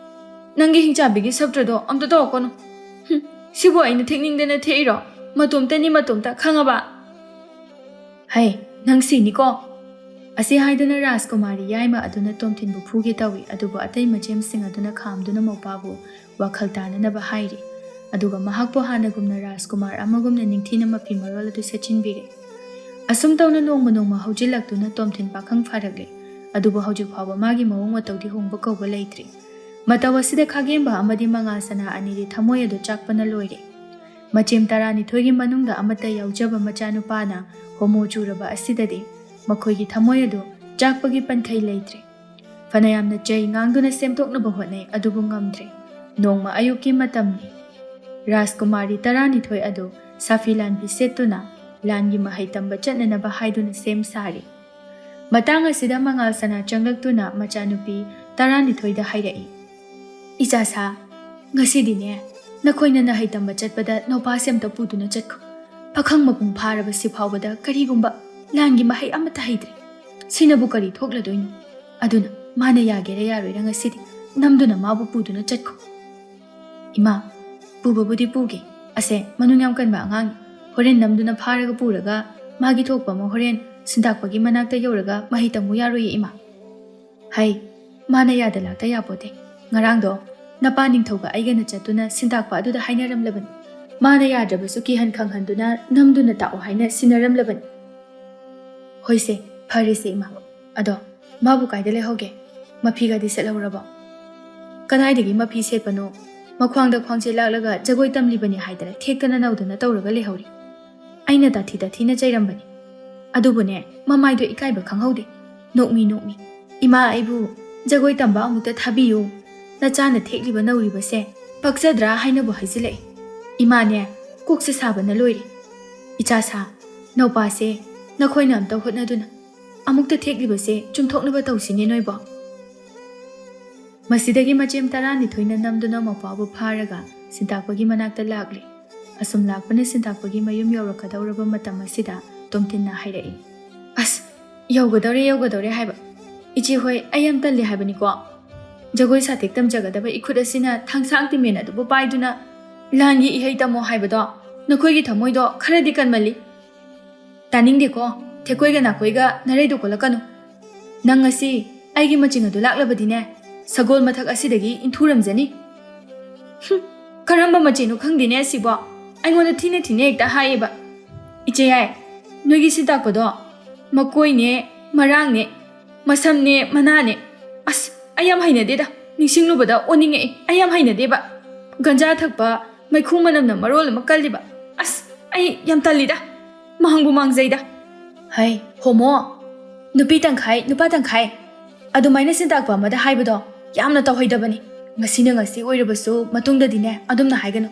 ꯅꯪꯒꯤ ꯍꯤꯡꯆꯥꯕꯤꯒꯤ ꯁꯞꯇ꯭ꯔꯗꯣ ꯑꯝꯇ ꯇꯧꯔꯛꯀꯅꯨ꯫ ꯍꯨꯝ, ꯁꯤꯕꯨ ꯑꯩꯅ ꯊꯦꯛꯅꯤꯡꯗꯅ ꯊꯦꯛꯏꯔꯣ? ꯃꯇꯣꯝꯇꯅꯤ ꯃꯇꯣꯝꯇ, ꯈꯪꯉꯕ? ꯍꯩ, ꯅꯪ ꯁꯤꯅꯤꯀꯣ꯫ ꯑꯁꯤ ꯍꯥꯏꯗꯨꯅ ꯔꯥꯖꯀꯨꯃꯥꯔꯤ ꯌꯥꯏꯃ ꯑꯗꯨꯅ ꯇꯣꯝꯊꯤꯟꯕꯨ ꯐꯨꯒꯦ ꯇꯧꯏ, ꯑꯗꯨꯕꯨ ꯑꯇꯩ ꯃꯆꯦꯝꯁꯤꯡ ꯑꯗꯨꯅ ꯈꯥꯝꯗꯨꯅ ꯃꯧꯄꯥꯕꯨ ꯋꯥꯈꯜ ꯇꯥꯅꯅꯕ ꯍꯥꯏꯔꯤ꯫ ꯑꯗꯨꯒ ꯃꯍꯥꯛꯄꯨ ꯍꯥꯟꯅꯒꯨꯝꯅ ꯔꯥꯖꯀꯨꯃꯥꯔ ꯑꯃꯒꯨꯝꯅ ꯅꯤꯡꯊꯤꯅ ꯃꯐꯤ ꯃꯔꯣꯜ ꯑꯗꯨ ꯁꯦꯠꯆꯤꯟꯕꯤꯔꯦ꯫ ꯑꯁꯨꯝ ꯇꯧꯅ ꯅꯣꯡꯃ ꯅꯣꯡꯃ ꯍꯧꯖꯤꯜꯂꯛꯇꯨꯅ ꯇꯣꯝꯊꯤꯟ ꯄꯥꯈꯪ ꯐꯥꯔꯛꯂꯦ꯫ ꯑꯗꯨꯕꯨ ꯍꯧꯖꯤꯛ ꯐꯥꯎꯕ ꯃꯥꯒꯤ ꯃꯑꯣꯡ ꯃꯇꯧꯗꯤ ꯍꯣꯡꯕ ꯀꯧꯕ ꯂꯩꯇ꯭ꯔꯤ꯫ ꯃꯇꯧ ꯑꯁꯤꯗ ꯈꯥꯒꯦꯝꯕ ꯑꯃꯗꯤ ꯃꯉꯥꯜ ꯁꯅꯥ ꯑꯅꯤꯗꯤ ꯊꯃꯣꯏ ꯑꯗꯨ ꯆꯥꯛꯄꯅ ꯂꯣꯏꯔꯦ꯫ ꯃꯆꯦꯝ ꯇꯔꯥꯅꯤꯊꯣꯏꯒꯤ ꯃꯅꯨꯡꯗ ꯑꯃꯠꯇ ꯌꯥꯎꯖꯕ ꯃꯆꯥꯅꯨꯄꯥꯅ ꯍꯣꯃꯣ ꯆꯨꯔꯕ ꯑꯁꯤꯗꯗꯤ ꯃꯈꯣꯏꯒꯤ ꯊꯃꯣꯏ ꯑꯗꯨ ꯆꯥꯛꯄꯒꯤ ꯄꯟꯈꯩ ꯂꯩꯇ꯭ꯔꯦ꯫ ꯐꯅꯌꯥꯝꯅ ꯆꯩ ꯉꯥꯡꯗꯨꯅ ꯁꯦꯝꯗꯣꯛꯅꯕ ꯍꯣꯠꯅꯩ, ꯑꯗꯨꯕꯨ ꯉꯝꯗ꯭ꯔꯦ꯫ ꯅꯣꯡꯃ ꯑꯌꯨꯛꯀꯤ ꯃꯇꯝꯅꯤ꯫ ꯔꯥꯖꯀꯨꯃꯥꯔꯤ ꯇꯔꯥꯅꯤꯊꯣꯏ ꯑꯗꯨ ꯁꯥꯐꯤ ꯂꯥꯟꯐꯤ ꯁꯦꯠꯇꯨꯅ ꯂꯥꯟꯒꯤ ꯃꯍꯩ ꯇꯝꯕ ꯆꯠꯅꯅꯕ ꯍꯥꯏꯗꯨꯅ ꯁꯦꯝ ꯁꯥꯔꯤ꯫ ꯃꯇꯥꯡ ꯑꯁꯤꯗ ꯃꯉꯥꯜ ꯁꯅꯥ ꯆꯪꯂꯛꯇꯨꯅ ꯃꯆꯥꯅꯨꯄꯤ ꯇꯔꯥꯅꯤꯊꯣꯏꯗ ꯍꯥꯏꯔꯛꯏ, "ꯏꯆꯥꯁꯥ, ꯉꯁꯤꯗꯤꯅꯦ, ꯅꯈꯣꯏꯅ ꯅꯍꯩ ꯇꯝꯕ ꯆꯠꯄꯗ ꯅꯧꯄꯥꯁꯦ ꯑꯝꯇ ꯄꯨꯗꯨꯅ ꯆꯠꯈꯣ꯫ ꯄꯥꯈꯪ ꯃꯄꯨꯡ ꯐꯥꯔꯕ ꯁꯤ ꯐꯥꯎꯕꯗ ꯀꯔꯤꯒꯨꯝꯕ ꯂꯥꯟꯒꯤ ꯃꯍꯩ ꯑꯃꯠꯇ ꯍꯩꯇ꯭ꯔꯤ꯫ ꯁꯤꯅꯕꯨ ꯀꯔꯤ ꯊꯣꯛꯂꯗꯣꯏꯅꯣ? ꯑꯗꯨꯅ ꯃꯥꯅ ꯌꯥꯒꯦꯔꯥ ꯌꯥꯔꯣꯏꯔꯥ ꯉꯁꯤꯗꯤ ꯅꯝꯗꯨꯅ ꯃꯥꯕꯨ ꯄꯨꯗꯨꯅ ꯆꯠꯈꯣ"꯫ "ꯏꯃꯥ, ꯄꯨꯕꯕꯨꯗꯤ ꯄꯨꯒꯦ꯫ ꯑꯁꯦ ꯃꯅꯨꯡ ꯌꯥꯝ ꯀꯟꯕ ꯑꯉꯥꯡꯅꯤ꯫ ꯍꯣꯔꯦꯟ ꯅꯝꯗꯨꯅ ꯐꯥꯔꯒ ꯄꯨꯔꯒ ꯃꯥꯒꯤ ꯊꯣꯛꯄ ꯑꯃ ꯍꯣꯔꯦꯟ ꯁꯤꯟꯇꯥꯛꯄꯒꯤ ꯃꯅꯥꯛꯇ ꯌꯧꯔꯒ ꯃꯍꯩ ꯇꯝꯃꯨ ꯌꯥꯔꯣꯏꯌꯦ, ꯏꯃꯥ꯫ ꯍꯩ, ꯃꯥꯅ ꯌꯥꯗ ꯂꯥꯛꯇ ꯌꯥꯄꯣꯠꯇꯦ꯫ ꯉꯔꯥꯡꯗꯣ ꯅꯄꯥ ꯅꯤꯡꯊꯧꯒ ꯑꯩꯒꯅ ꯆꯠꯇꯨꯅ ꯁꯤꯟꯇꯥꯛꯄ ꯑꯗꯨꯗ ꯍꯥꯏꯅꯔꯝꯂꯕꯅꯤ꯫ ꯃꯥꯅ ꯌꯥꯗ꯭ꯔꯕꯁꯨ ꯀꯤꯍꯟ ꯈꯪꯍꯟꯗꯨꯅ ꯅꯝꯗꯨꯅ ꯇꯥꯛꯑꯣ ꯍꯥꯏꯅ ꯁꯤꯟꯅꯔꯝꯂꯕꯅꯤ꯫" "ꯍꯣꯏꯁꯦ, ꯐꯔꯦꯁꯦ, ꯏꯃꯥ꯫ ꯑꯗꯣ ꯃꯥꯕꯨ ꯀꯥꯏꯗ ꯂꯩꯍꯧꯒꯦ? ꯃꯐꯤꯒꯗꯤ ꯁꯦꯠꯍꯧꯔꯕꯣ?" "ꯀꯗꯥꯏꯗꯒꯤ ꯃꯐꯤ ꯁꯦꯠꯄꯅꯣ? ꯃꯈ꯭ꯋꯥꯡꯗ ꯈ꯭ꯋꯥꯡꯖꯦ ꯂꯥꯛꯂꯒ ꯖꯒꯣꯏ ꯇꯝꯂꯤꯕꯅꯤ ꯍꯥꯏꯗꯅ ꯊꯦꯛꯇꯅ ꯅꯧꯗꯅ ꯇꯧꯔꯒ ꯂꯩꯍꯧꯔꯤ꯫ ꯑꯩꯅ ꯇꯥꯊꯤ ꯇꯥꯊꯤꯅ ꯆꯩꯔꯝꯕꯅꯤ꯫ ꯑꯗꯨꯕꯨꯅꯦ, ꯃꯃꯥꯏꯗꯣ ꯏꯀꯥꯏꯕ ꯈꯪꯍꯧꯗꯦ꯫ ꯅꯣꯛꯃꯤ ꯅꯣꯛꯃꯤ꯫ ꯏꯃꯥ ꯑꯩꯕꯨ ꯖꯒꯣꯏ ꯇꯝꯕ ꯑꯃꯨꯛꯇ ꯊꯥꯕꯤꯌꯨ꯫ ꯅꯆꯥꯅ ꯊꯦꯛꯂꯤꯕ ꯅꯧꯔꯤꯕꯁꯦ ꯄꯛꯆꯗ꯭ꯔꯥ ꯍꯥꯏꯅꯕꯨ ꯍꯥꯏꯖꯤꯜꯂꯛꯏ꯫ ꯏꯃꯥꯅꯦ, ꯀꯣꯛꯁꯦ ꯁꯥꯕꯅ ꯂꯣꯏꯔꯦ꯫ ꯏꯆꯥꯁꯥ, ꯅꯧꯄꯥꯁꯦ ꯅꯈꯣꯏꯅ ꯑꯝꯇ ꯍꯣꯠꯅꯗꯨꯅ ꯑꯃꯨꯛꯇ ꯊꯦꯛꯂꯤꯕꯁꯦ ꯆꯨꯝꯊꯣꯛꯅꯕ ꯇꯧꯁꯤꯅꯦ ꯅꯣꯏꯕꯣ꯫" ꯃꯁꯤꯗꯒꯤ ꯃꯆꯦꯝ ꯇꯔꯥꯅꯤꯊꯣꯏꯅ ꯅꯝꯗꯨꯅ ꯃꯧꯄ꯭ꯋꯥꯕꯨ ꯐꯥꯔꯒ ꯁꯤꯟꯇꯥꯛꯄꯒꯤ ꯃꯅꯥꯛꯇ ꯂꯥꯛꯂꯦ꯫ ꯑꯁꯨꯝ ꯂꯥꯛꯄꯅ ꯁꯤꯟꯇꯥꯛꯄꯒꯤ ꯃꯌꯨꯝ ꯌꯧꯔꯛꯀꯗꯧꯔꯕ ꯃꯇꯝ ꯑꯁꯤꯗ ꯇꯣꯝꯊꯤꯟꯅ ꯍꯥꯏꯔꯛꯏ, "ꯑꯁ, ꯌꯧꯒꯗꯧꯔꯦ, ꯌꯧꯒꯗꯧꯔꯦ ꯍꯥꯏꯕ꯫ ꯏꯆꯦ ꯍꯣꯏ, ꯑꯩ ꯌꯥꯝ ꯇꯜꯂꯤ ꯍꯥꯏꯕꯅꯤꯀꯣ꯫ ꯖꯒꯣꯏ ꯁꯥꯊꯦꯛ ꯇꯝꯖꯒꯗꯕ ꯏꯈꯨꯠ ꯑꯁꯤꯅ ꯊꯥꯡꯁꯥꯡ ꯇꯤꯃꯦꯟ ꯑꯗꯨꯕꯨ ꯄꯥꯏꯗꯨꯅ ꯂꯥꯟꯒꯤ ꯏꯍꯩ ꯇꯝꯃꯣ ꯍꯥꯏꯕꯗꯣ ꯅꯈꯣꯏꯒꯤ ꯊꯃꯣꯏꯗꯣ ꯈꯔꯗꯤ ꯀꯟꯃꯜꯂꯤ꯫ ꯇꯥꯅꯤꯡꯗꯦꯀꯣ, ꯊꯦꯛꯀꯣꯏꯒ ꯅꯥꯀꯣꯏꯒ ꯅꯔꯩꯗꯣ ꯀꯣꯜꯂꯛꯀꯅꯨ꯫ ꯅꯪ ꯉꯁꯤ ꯑꯩꯒꯤ ꯃꯆꯤꯡ ꯑꯗꯨ ꯂꯥꯛꯂꯕꯗꯤꯅꯦ, ꯁꯒꯣꯜ ꯃꯊꯛ ꯑꯁꯤꯗꯒꯤ ꯏꯟꯊꯨꯔꯝꯖꯅꯤ꯫" "ꯍꯨꯝ, ꯀꯔꯝꯕ ꯃꯆꯦꯅꯣ ꯈꯪꯗꯦꯅꯦ ꯑꯁꯤꯕꯣ꯫ ꯑꯩꯉꯣꯟꯗ ꯊꯤꯅ ꯊꯤꯅ ꯍꯦꯛꯇ ꯍꯥꯏꯌꯦꯕ꯫ ꯏꯆꯦ ꯌꯥꯏ, ꯅꯣꯏꯒꯤ ꯁꯤꯟꯇꯥꯛꯄꯗꯣ ꯃꯀꯣꯏꯅꯦ, ꯃꯔꯥꯡꯅꯦ, ꯃꯁꯝꯅꯦ, ꯃꯅꯥꯅꯦ꯫ ꯑꯁ, ꯑꯩ ꯌꯥꯝ ꯍꯩꯅꯗꯦꯗ꯫ ꯅꯤꯡꯁꯤꯡꯂꯨꯕꯗ ꯑꯣꯟꯅꯤꯡꯉꯛꯏ꯫ ꯑꯩ ꯌꯥꯝ ꯍꯩꯅꯗꯦꯕ꯫ ꯒꯟꯖꯥ ꯊꯛꯄ, ꯃꯩꯈꯨ ꯃꯅꯝꯅ ꯃꯔꯣꯜ ꯑꯃ ꯀꯜꯂꯤꯕ꯫ ꯑꯁ, ꯑꯩ ꯌꯥꯝ ꯇꯜꯂꯤꯗ꯫ ꯃꯥꯡꯕꯨ ꯃꯥꯡꯖꯩꯗ꯫" "ꯍꯩ, ꯍꯣꯃꯣ, ꯅꯨꯄꯤ ꯇꯪꯈꯥꯏ, ꯅꯨꯄꯥ ꯇꯪꯈꯥꯏ꯫ ꯑꯗꯨꯃꯥꯏꯅ ꯁꯤꯟꯇꯥꯛꯄ ꯑꯃꯗ ꯍꯥꯏꯕꯗꯣ ꯌꯥꯝꯅ ꯇꯧꯍꯩꯗꯕꯅꯤ꯫ ꯉꯁꯤꯅ ꯉꯁꯤ ꯑꯣꯏꯔꯕꯁꯨ ꯃꯇꯨꯡꯗꯗꯤꯅꯦ ꯑꯗꯨꯝꯅ ꯍꯥꯏꯒꯅꯨ꯫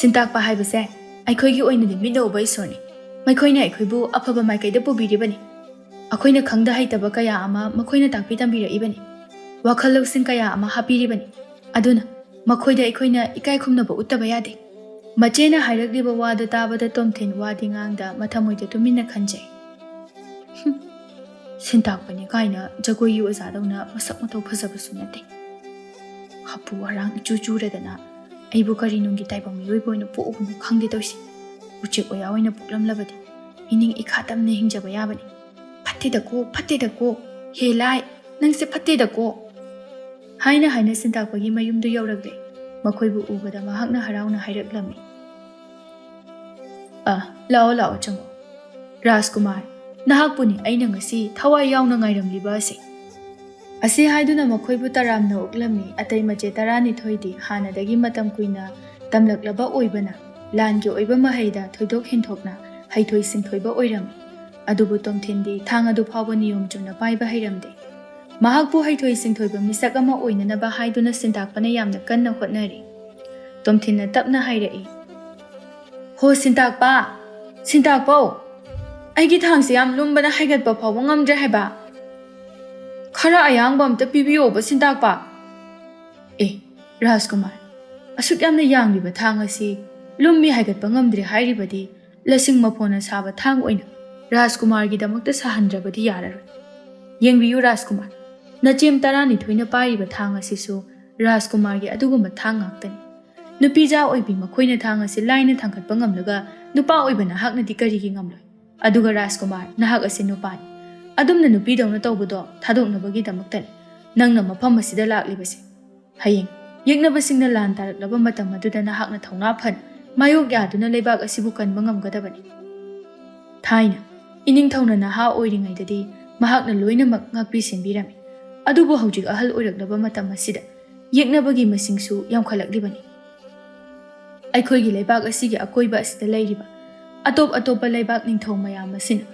ꯁꯤꯟꯇꯥꯛꯄ ꯍꯥꯏꯕꯁꯦ ꯑꯩꯈꯣꯏꯒꯤ ꯑꯣꯏꯅꯗꯤ ꯃꯤꯠꯅ ꯎꯕ ꯏꯁꯣꯔꯅꯤ꯫ ꯃꯈꯣꯏꯅ ꯑꯩꯈꯣꯏꯕꯨ ꯑꯐꯕ ꯃꯥꯏꯀꯩꯗ ꯄꯨꯕꯤꯔꯤꯕꯅꯤ꯫ ꯑꯩꯈꯣꯏꯅ ꯈꯪꯗ ꯍꯩꯇꯕ ꯀꯌꯥ ꯑꯃ ꯃꯈꯣꯏꯅ ꯇꯥꯛꯄꯤ ꯇꯝꯕꯤꯔꯛꯏꯕꯅꯤ꯫ ꯋꯥꯈꯜ ꯂꯧꯁꯤꯡ ꯀꯌꯥ ꯑꯃ ꯍꯥꯞꯄꯤꯔꯤꯕꯅꯤ꯫ ꯑꯗꯨꯅ ꯃꯈꯣꯏꯗ ꯑꯩꯈꯣꯏꯅ ꯏꯀꯥꯏ ꯈꯨꯝꯅꯕ ꯎꯠꯇꯕ ꯌꯥꯗꯦ꯫" ꯃꯆꯦꯅ ꯍꯥꯏꯔꯛꯂꯤꯕ ꯋꯥꯗꯨ ꯇꯥꯕꯗ ꯇꯣꯝꯊꯤꯟ ꯋꯥꯗꯤ ꯉꯥꯡꯗ ꯃꯊꯃꯣꯏꯗ ꯇꯨꯃꯤꯟꯅ ꯈꯟꯖꯩ꯫ "ꯍꯨꯝ, ꯁꯤꯟꯇꯥꯛꯄꯅꯤ ꯀꯥꯏꯅ ꯖꯒꯣꯏꯒꯤ ꯑꯣꯖꯥꯗꯧꯅ ꯃꯁꯛ ꯃꯇꯧ ꯐꯖꯕꯁꯨ ꯅꯠꯇꯦ꯫ ꯍꯥꯄꯨ ꯍꯔꯥꯡ ꯏꯆꯨ ꯆꯨꯔꯗꯅ ꯑꯩꯕꯨ ꯀꯔꯤ ꯅꯨꯡꯒꯤ ꯇꯥꯏꯕꯪ ꯃꯤꯑꯣꯏꯕ ꯑꯣꯏꯅ ꯄꯣꯛꯎꯕꯅꯣ ꯈꯪꯗꯦ ꯇꯧꯔꯤꯁꯤ꯫ ꯎꯆꯦꯛ ꯑꯣꯌꯥ ꯑꯣꯏꯅ ꯄꯣꯛꯂꯝꯂꯕꯗꯤ ꯏꯅꯤꯡ ꯏꯈꯥ ꯇꯝꯅ ꯍꯤꯡꯖꯕ ꯌꯥꯕꯅꯤ꯫ ꯐꯠꯇꯦꯗꯀꯣ, ꯐꯠꯇꯦꯗꯀꯣ꯫ ꯍꯦ ꯂꯥꯏ, ꯅꯪꯁꯦ ꯐꯠꯇꯦꯗꯀꯣ꯫ ꯍꯥꯏꯅ ꯍꯥꯏꯅ ꯁꯤꯟꯇꯥꯛꯄꯒꯤ ꯃꯌꯨꯝꯗꯨ ꯌꯧꯔꯛꯂꯦ꯫ ꯃꯈꯣꯏꯕꯨ ꯎꯕꯗ ꯃꯍꯥꯛꯅ ꯍꯔꯥꯎꯅ ꯍꯥꯏꯔꯛꯂꯝꯃꯤ꯫ ꯑ, ꯂꯥꯛꯑꯣ, ꯂꯥꯛꯑꯣ, ꯆꯪꯉꯣ꯫ ꯔꯥꯖꯀꯨꯃꯥꯔ, ꯅꯍꯥꯛꯄꯨꯅꯤ ꯑꯩꯅ ꯉꯁꯤ ꯊꯋꯥꯏ ꯌꯥꯎꯅ ꯉꯥꯏꯔꯝꯂꯤꯕ ꯑꯁꯤ꯫ ꯑꯁꯤ ꯍꯥꯏꯗꯨꯅ ꯃꯈꯣꯏꯕꯨ ꯇꯔꯥꯝꯅ ꯑꯣꯛꯂꯝꯃꯤ꯫ ꯑꯇꯩ ꯃꯆꯦ ꯇꯔꯥꯅꯤꯊꯣꯏꯗꯤ ꯍꯥꯟꯅꯗꯒꯤ ꯃꯇꯝ ꯀꯨꯏꯅ ꯇꯝꯂꯛꯂꯕ ꯑꯣꯏꯕꯅ ꯂꯥꯟꯒꯤ ꯑꯣꯏꯕ ꯃꯍꯩꯗ ꯊꯣꯏꯗꯣꯛ ꯍꯦꯟꯗꯣꯛꯅ ꯍꯩꯊꯣꯏ ꯁꯤꯡꯊꯣꯏꯕ ꯑꯣꯏꯔꯝꯃꯤ꯫ ꯑꯗꯨꯕꯨ ꯇꯣꯝꯊꯤꯟꯗꯤ ꯊꯥꯡ ꯑꯗꯨ ꯐꯥꯎꯕ ꯅꯤꯌꯣꯝ ꯆꯨꯝꯅ ꯄꯥꯏꯕ ꯍꯩꯔꯝꯗꯦ꯫ ꯃꯍꯥꯛꯄꯨ ꯍꯩꯊꯣꯏ ꯁꯤꯡꯊꯣꯏꯕ ꯃꯤꯁꯛ ꯑꯃ ꯑꯣꯏꯅꯅꯕ ꯍꯥꯏꯗꯨꯅ ꯁꯤꯟꯇꯥꯛꯄꯅ ꯌꯥꯝꯅ ꯀꯟꯅ ꯍꯣꯠꯅꯔꯤ꯫ ꯇꯣꯝꯊꯤꯟꯅ ꯇꯞꯅ ꯍꯥꯏꯔꯛꯏ, "ꯍꯣ ꯁꯤꯟꯇꯥꯛꯄ, ꯁꯤꯟꯇꯥꯛꯄꯧ, ꯑꯩꯒꯤ ꯊꯥꯡꯁꯦ ꯌꯥꯝ ꯂꯨꯝꯕꯅ ꯍꯥꯏꯒꯠꯄ ꯐꯥꯎꯕ ꯉꯝꯗ꯭ꯔꯦ ꯍꯥꯏꯕ꯫ ꯈꯔ ꯑꯌꯥꯡꯕ ꯑꯝꯇ ꯄꯤꯕꯤꯌꯣꯕ ꯁꯤꯟꯇꯥꯛꯄ꯫" ꯑꯦ, ꯔꯥꯖꯀꯨꯃꯥꯔ, ꯑꯁꯨꯛ ꯌꯥꯝꯅ ꯌꯥꯡꯂꯤꯕ ꯊꯥꯡ ꯑꯁꯤ ꯂꯨꯝꯃꯤ ꯍꯥꯏꯒꯠꯄ ꯉꯝꯗ꯭ꯔꯦ ꯍꯥꯏꯔꯤꯕꯗꯤ ꯂꯁꯤꯡ ꯃꯐꯣꯟꯅ ꯁꯥꯕ ꯊꯥꯡ ꯑꯣꯏꯅ ꯔꯥꯖꯀꯨꯃꯥꯔꯒꯤꯗꯃꯛꯇ ꯁꯥꯍꯟꯗ꯭ꯔꯕꯗꯤ ꯌꯥꯔꯔꯣꯏ꯫ ꯌꯦꯡꯕꯤꯌꯨ ꯔꯥꯖꯀꯨꯃꯥꯔ, ꯅꯆꯦꯝ ꯇꯔꯥꯅꯤꯊꯣꯏꯅ ꯄꯥꯏꯔꯤꯕ ꯊꯥꯡ ꯑꯁꯤꯁꯨ ꯔꯥꯖꯀꯨꯃꯥꯔꯒꯤ ꯑꯗꯨꯒꯨꯝꯕ ꯊꯥꯡ ꯉꯥꯛꯇꯅꯤ꯫ ꯅꯨꯄꯤꯖꯥ ꯑꯣꯏꯕꯤ ꯃꯈꯣꯏꯅ ꯊꯥꯡ ꯑꯁꯤ ꯂꯥꯏꯅ ꯊꯥꯡꯒꯠꯄ ꯉꯝꯂꯒ ꯅꯨꯄꯥ ꯑꯣꯏꯕ ꯅꯍꯥꯛꯅꯗꯤ ꯀꯔꯤꯒꯤ ꯉꯝꯂꯣꯏ? ꯑꯗꯨꯒ ꯔꯥꯖꯀꯨꯃꯥꯔ, ꯅꯍꯥꯛ ꯑꯁꯤ ꯅꯨꯄꯥꯅꯤ꯫ ꯑꯗꯨꯝꯅ ꯅꯨꯄꯤꯗꯧꯅ ꯇꯧꯕꯗꯣ ꯊꯥꯗꯣꯛꯅꯕꯒꯤꯗꯃꯛꯇꯅꯤ ꯅꯪꯅ ꯃꯐꯝ ꯑꯁꯤꯗ ꯂꯥꯛꯂꯤꯕꯁꯦ꯫ ꯍꯌꯦꯡ ꯌꯦꯛꯅꯕꯁꯤꯡꯅ ꯂꯥꯟ ꯇꯥꯔꯛꯂꯕ ꯃꯇꯝ ꯑꯗꯨꯗ ꯅꯍꯥꯛꯅ ꯊꯧꯅꯥ ꯐꯅ ꯃꯥꯌꯣꯛ ꯌꯥꯗꯨꯅ ꯂꯩꯕꯥꯛ ꯑꯁꯤꯕꯨ ꯀꯟꯕ ꯉꯝꯒꯗꯕꯅꯤ꯫ ꯊꯥꯏꯅ ꯏꯅꯤꯡꯊꯧꯅ ꯅꯍꯥ ꯑꯣꯏꯔꯤꯉꯩꯗꯗꯤ ꯃꯍꯥꯛꯅ ꯂꯣꯏꯅꯃꯛ ꯉꯥꯛꯄꯤ ꯁꯦꯟꯕꯤꯔꯝꯃꯤ꯫ ꯑꯗꯨꯕꯨ ꯍꯧꯖꯤꯛ ꯑꯍꯜ ꯑꯣꯏꯔꯛꯂꯕ ꯃꯇꯝ ꯑꯁꯤꯗ ꯌꯦꯛꯅꯕꯒꯤ ꯃꯁꯤꯡꯁꯨ ꯌꯥꯝꯈꯠꯂꯛꯂꯤꯕꯅꯤ꯫ ꯑꯩꯈꯣꯏꯒꯤ ꯂꯩꯕꯥꯛ ꯑꯁꯤꯒꯤ ꯑꯀꯣꯏꯕ ꯑꯁꯤꯗ ꯂꯩꯔꯤꯕ ꯑꯇꯣꯞ ꯑꯇꯣꯞꯄ ꯂꯩꯕꯥꯛ ꯅꯤꯡꯊꯧ ꯃꯌꯥꯝ ꯑꯁꯤꯅ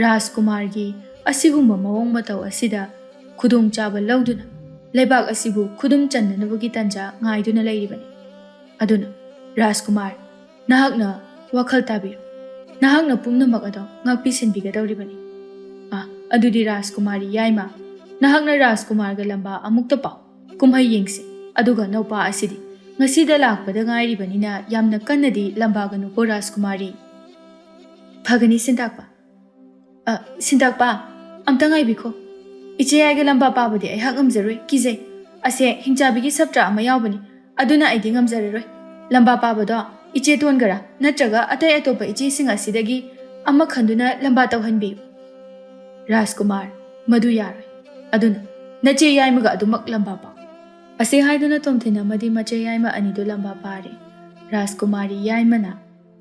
ꯔꯥꯖꯀꯨꯃꯥꯔꯒꯤ ꯑꯁꯤꯒꯨꯝꯕ ꯃꯑꯣꯡ ꯃꯇꯧ ꯑꯁꯤꯗ ꯈꯨꯗꯣꯡꯆꯥꯕ ꯂꯧꯗꯨꯅ ꯂꯩꯕꯥꯛ ꯑꯁꯤꯕꯨ ꯈꯨꯗꯨꯝ ꯆꯟꯅꯅꯕꯒꯤ ꯇꯥꯟꯖꯥ ꯉꯥꯏꯗꯨꯅ ꯂꯩꯔꯤꯕꯅꯤ꯫ ꯑꯗꯨꯅ ꯔꯥꯖꯀꯨꯃꯥꯔ, ꯅꯍꯥꯛꯅ ꯋꯥꯈꯜ ꯇꯥꯕꯤꯌꯨ꯫ ꯅꯍꯥꯛꯅ ꯄꯨꯝꯅꯃꯛ ꯑꯗꯣ ꯉꯥꯛꯄꯤ ꯁꯦꯟꯕꯤꯒꯗꯧꯔꯤꯕꯅꯤ꯫ ꯑꯥ, ꯑꯗꯨꯗꯤ ꯔꯥꯖꯀꯨꯃꯥꯔꯤ ꯌꯥꯏꯃ, ꯅꯍꯥꯛꯅ ꯔꯥꯖꯀꯨꯃꯥꯔꯒ ꯂꯝꯕꯥ ꯑꯃꯨꯛꯇ ꯄꯥꯎ꯫ ꯀꯨꯝꯍꯩ ꯌꯦꯡꯁꯤ꯫ ꯑꯗꯨꯒ ꯅꯧꯄꯥ ꯑꯁꯤꯗꯤ ꯉꯁꯤꯗ ꯂꯥꯛꯄꯗ ꯉꯥꯏꯔꯤꯕꯅꯤꯅ ꯌꯥꯝꯅ ꯀꯟꯅꯗꯤ ꯂꯝꯕꯥꯒꯅꯨꯀꯣ ꯔꯥꯖꯀꯨꯃꯥꯔꯤ꯫ ꯐꯒꯅꯤ ꯁꯤꯟꯇꯥꯛꯄ꯫ ꯑ, ꯁꯤꯟꯇꯥꯛꯄ, ꯑꯝꯇ ꯉꯥꯏꯕꯤꯈꯣ꯫ ꯏꯆꯦ ꯌꯥꯏꯒ ꯂꯝꯕꯥ ꯄꯥꯕꯗꯤ ꯑꯩꯍꯥꯛ ꯉꯝꯖꯔꯣꯏ, ꯀꯤꯖꯩ꯫ ꯑꯁꯦ ꯍꯤꯡꯆꯥꯕꯤꯒꯤ ꯁꯞꯇ꯭ꯔ ꯑꯃ ꯌꯥꯎꯕꯅꯤ꯫ "ꯑꯗꯨꯅ ꯑꯩꯗꯤ ꯉꯝꯖꯔꯔꯣꯏ꯫ ꯂꯝꯕꯥ ꯄꯥꯕꯗꯣ ꯏꯆꯦ ꯇꯣꯟꯒꯔꯥ ꯅꯠꯇ꯭ꯔꯒ ꯑꯇꯩ ꯑꯇꯣꯞꯄ ꯏꯆꯦꯁꯤꯡ ꯑꯁꯤꯗꯒꯤ ꯑꯃ ꯈꯟꯗꯨꯅ ꯂꯝꯕꯥ ꯇꯧꯍꯟꯕꯤꯌꯨ꯫" ꯔꯥꯖꯀꯨꯃꯥꯔ, "ꯃꯗꯨ ꯌꯥꯔꯣꯏ꯫ ꯑꯗꯨꯅ ꯅꯆꯦ ꯌꯥꯏꯃꯒ ꯑꯗꯨꯃꯛ ꯂꯝꯕꯥ ꯄꯥꯎ꯫" ꯑꯁꯤ ꯍꯥꯏꯗꯨꯅ ꯇꯣꯝꯊꯤꯟ ꯑꯃꯗꯤ ꯃꯆꯦ ꯌꯥꯏꯃ ꯑꯅꯤꯗꯨ ꯂꯝꯕꯥ ꯄꯥꯔꯦ꯫ ꯔꯥꯖꯀꯨꯃꯥꯔꯤ ꯌꯥꯏꯃꯅ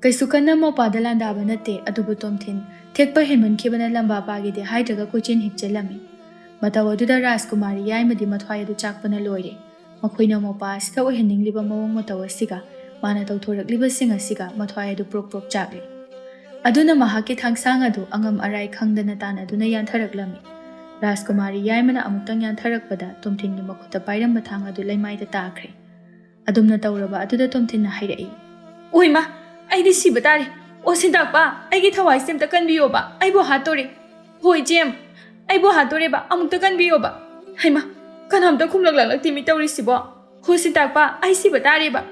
ꯀꯩꯁꯨ ꯀꯟꯅ ꯃꯧꯄꯥꯗ ꯂꯥꯟꯗꯥꯕ ꯅꯠꯇꯦ, ꯑꯗꯨꯕꯨ ꯇꯣꯝꯊꯤꯟ ꯊꯦꯛꯄ ꯍꯦꯟꯃꯟꯈꯤꯕꯅ ꯂꯝꯕꯥ ꯄꯥꯒꯦꯗꯤ ꯍꯥꯏꯗ꯭ꯔꯒ ꯀꯣꯏꯆꯦꯟ ꯍꯦꯛ ꯆꯦꯜꯂꯝꯃꯤ꯫ ꯃꯇꯧ ꯑꯗꯨꯗ ꯔꯥꯖꯀꯨꯃꯥꯔꯤ ꯌꯥꯏꯃꯗꯤ ꯃꯊ꯭ꯋꯥꯏ ꯑꯗꯨ ꯆꯥꯛꯄꯅ ꯂꯣꯏꯔꯦ꯫ ꯃꯈꯣꯏꯅ ꯃꯧꯄꯥ ꯑꯁꯤꯗ ꯑꯣꯏꯍꯟꯅꯤꯡꯂꯤꯕ ꯃꯑꯣꯡ ꯃꯇꯧ ꯑꯁꯤꯒ ꯃꯥꯅ ꯇꯧꯊꯣꯔꯛꯂꯤꯕꯁꯤꯡ ꯑꯁꯤꯒ ꯃꯊ꯭ꯋꯥꯏ ꯑꯗꯨ ꯄ꯭ꯔꯣꯛ ꯄ꯭ꯔꯣꯛ ꯆꯥꯛꯂꯤ꯫ ꯑꯗꯨꯅ ꯃꯍꯥꯛꯀꯤ ꯊꯥꯡꯁꯥꯡ ꯑꯗꯨ ꯑꯉꯝ ꯑꯔꯥꯏ ꯈꯪꯗꯅ ꯇꯥꯟꯅꯗꯨꯅ ꯌꯥꯟꯊꯔꯛꯂꯝꯃꯤ꯫ ꯔꯥꯖꯀꯨꯃꯥꯔꯤ ꯌꯥꯏꯃꯅ ꯑꯃꯨꯛꯇꯪ ꯌꯥꯟꯊꯔꯛꯄꯗ ꯇꯣꯝꯊꯤꯟꯒꯤ ꯃꯈꯨꯠꯇ ꯄꯥꯏꯔꯝꯕ ꯊꯥꯡ ꯑꯗꯨ ꯂꯩꯃꯥꯏꯗ ꯇꯥꯈ꯭ꯔꯦ꯫ ꯑꯗꯨꯝꯅ ꯇꯧꯔꯕ ꯑꯗꯨꯗ ꯇꯣꯝꯊꯤꯟꯅ ꯍꯥꯏꯔꯛꯏ, "ꯑꯣꯏꯃꯥ, ꯑꯩꯗꯤ ꯁꯤꯕ ꯇꯥꯔꯦ꯫ ꯑꯣ ꯁꯤꯟꯇꯥꯛꯄ, ꯑꯩꯒꯤ ꯊꯋꯥꯏꯁꯦ ꯑꯝꯇ ꯀꯟꯕꯤꯌꯣꯕ, ꯑꯩꯕꯨ ꯍꯥꯠꯇꯣꯔꯦ꯫ ꯍꯣ ꯏꯆꯦꯝ, ꯑꯩꯕꯨ ꯍꯥꯠꯇꯣꯔꯦꯕ, ꯑꯃꯨꯛꯇ ꯀꯟꯕꯤꯌꯣꯕ꯫ ꯍꯩꯃꯥ, ꯀꯅꯥꯝꯇ ꯈꯨꯝꯂꯛꯂꯛꯂꯛꯇꯦ ꯃꯤ ꯇꯧꯔꯤꯁꯤꯕꯣ꯫ ꯍꯣ ꯁꯤꯟꯇꯥꯛꯄ, ꯑꯩ ꯁꯤꯕ ꯇꯥꯔꯦꯕ꯫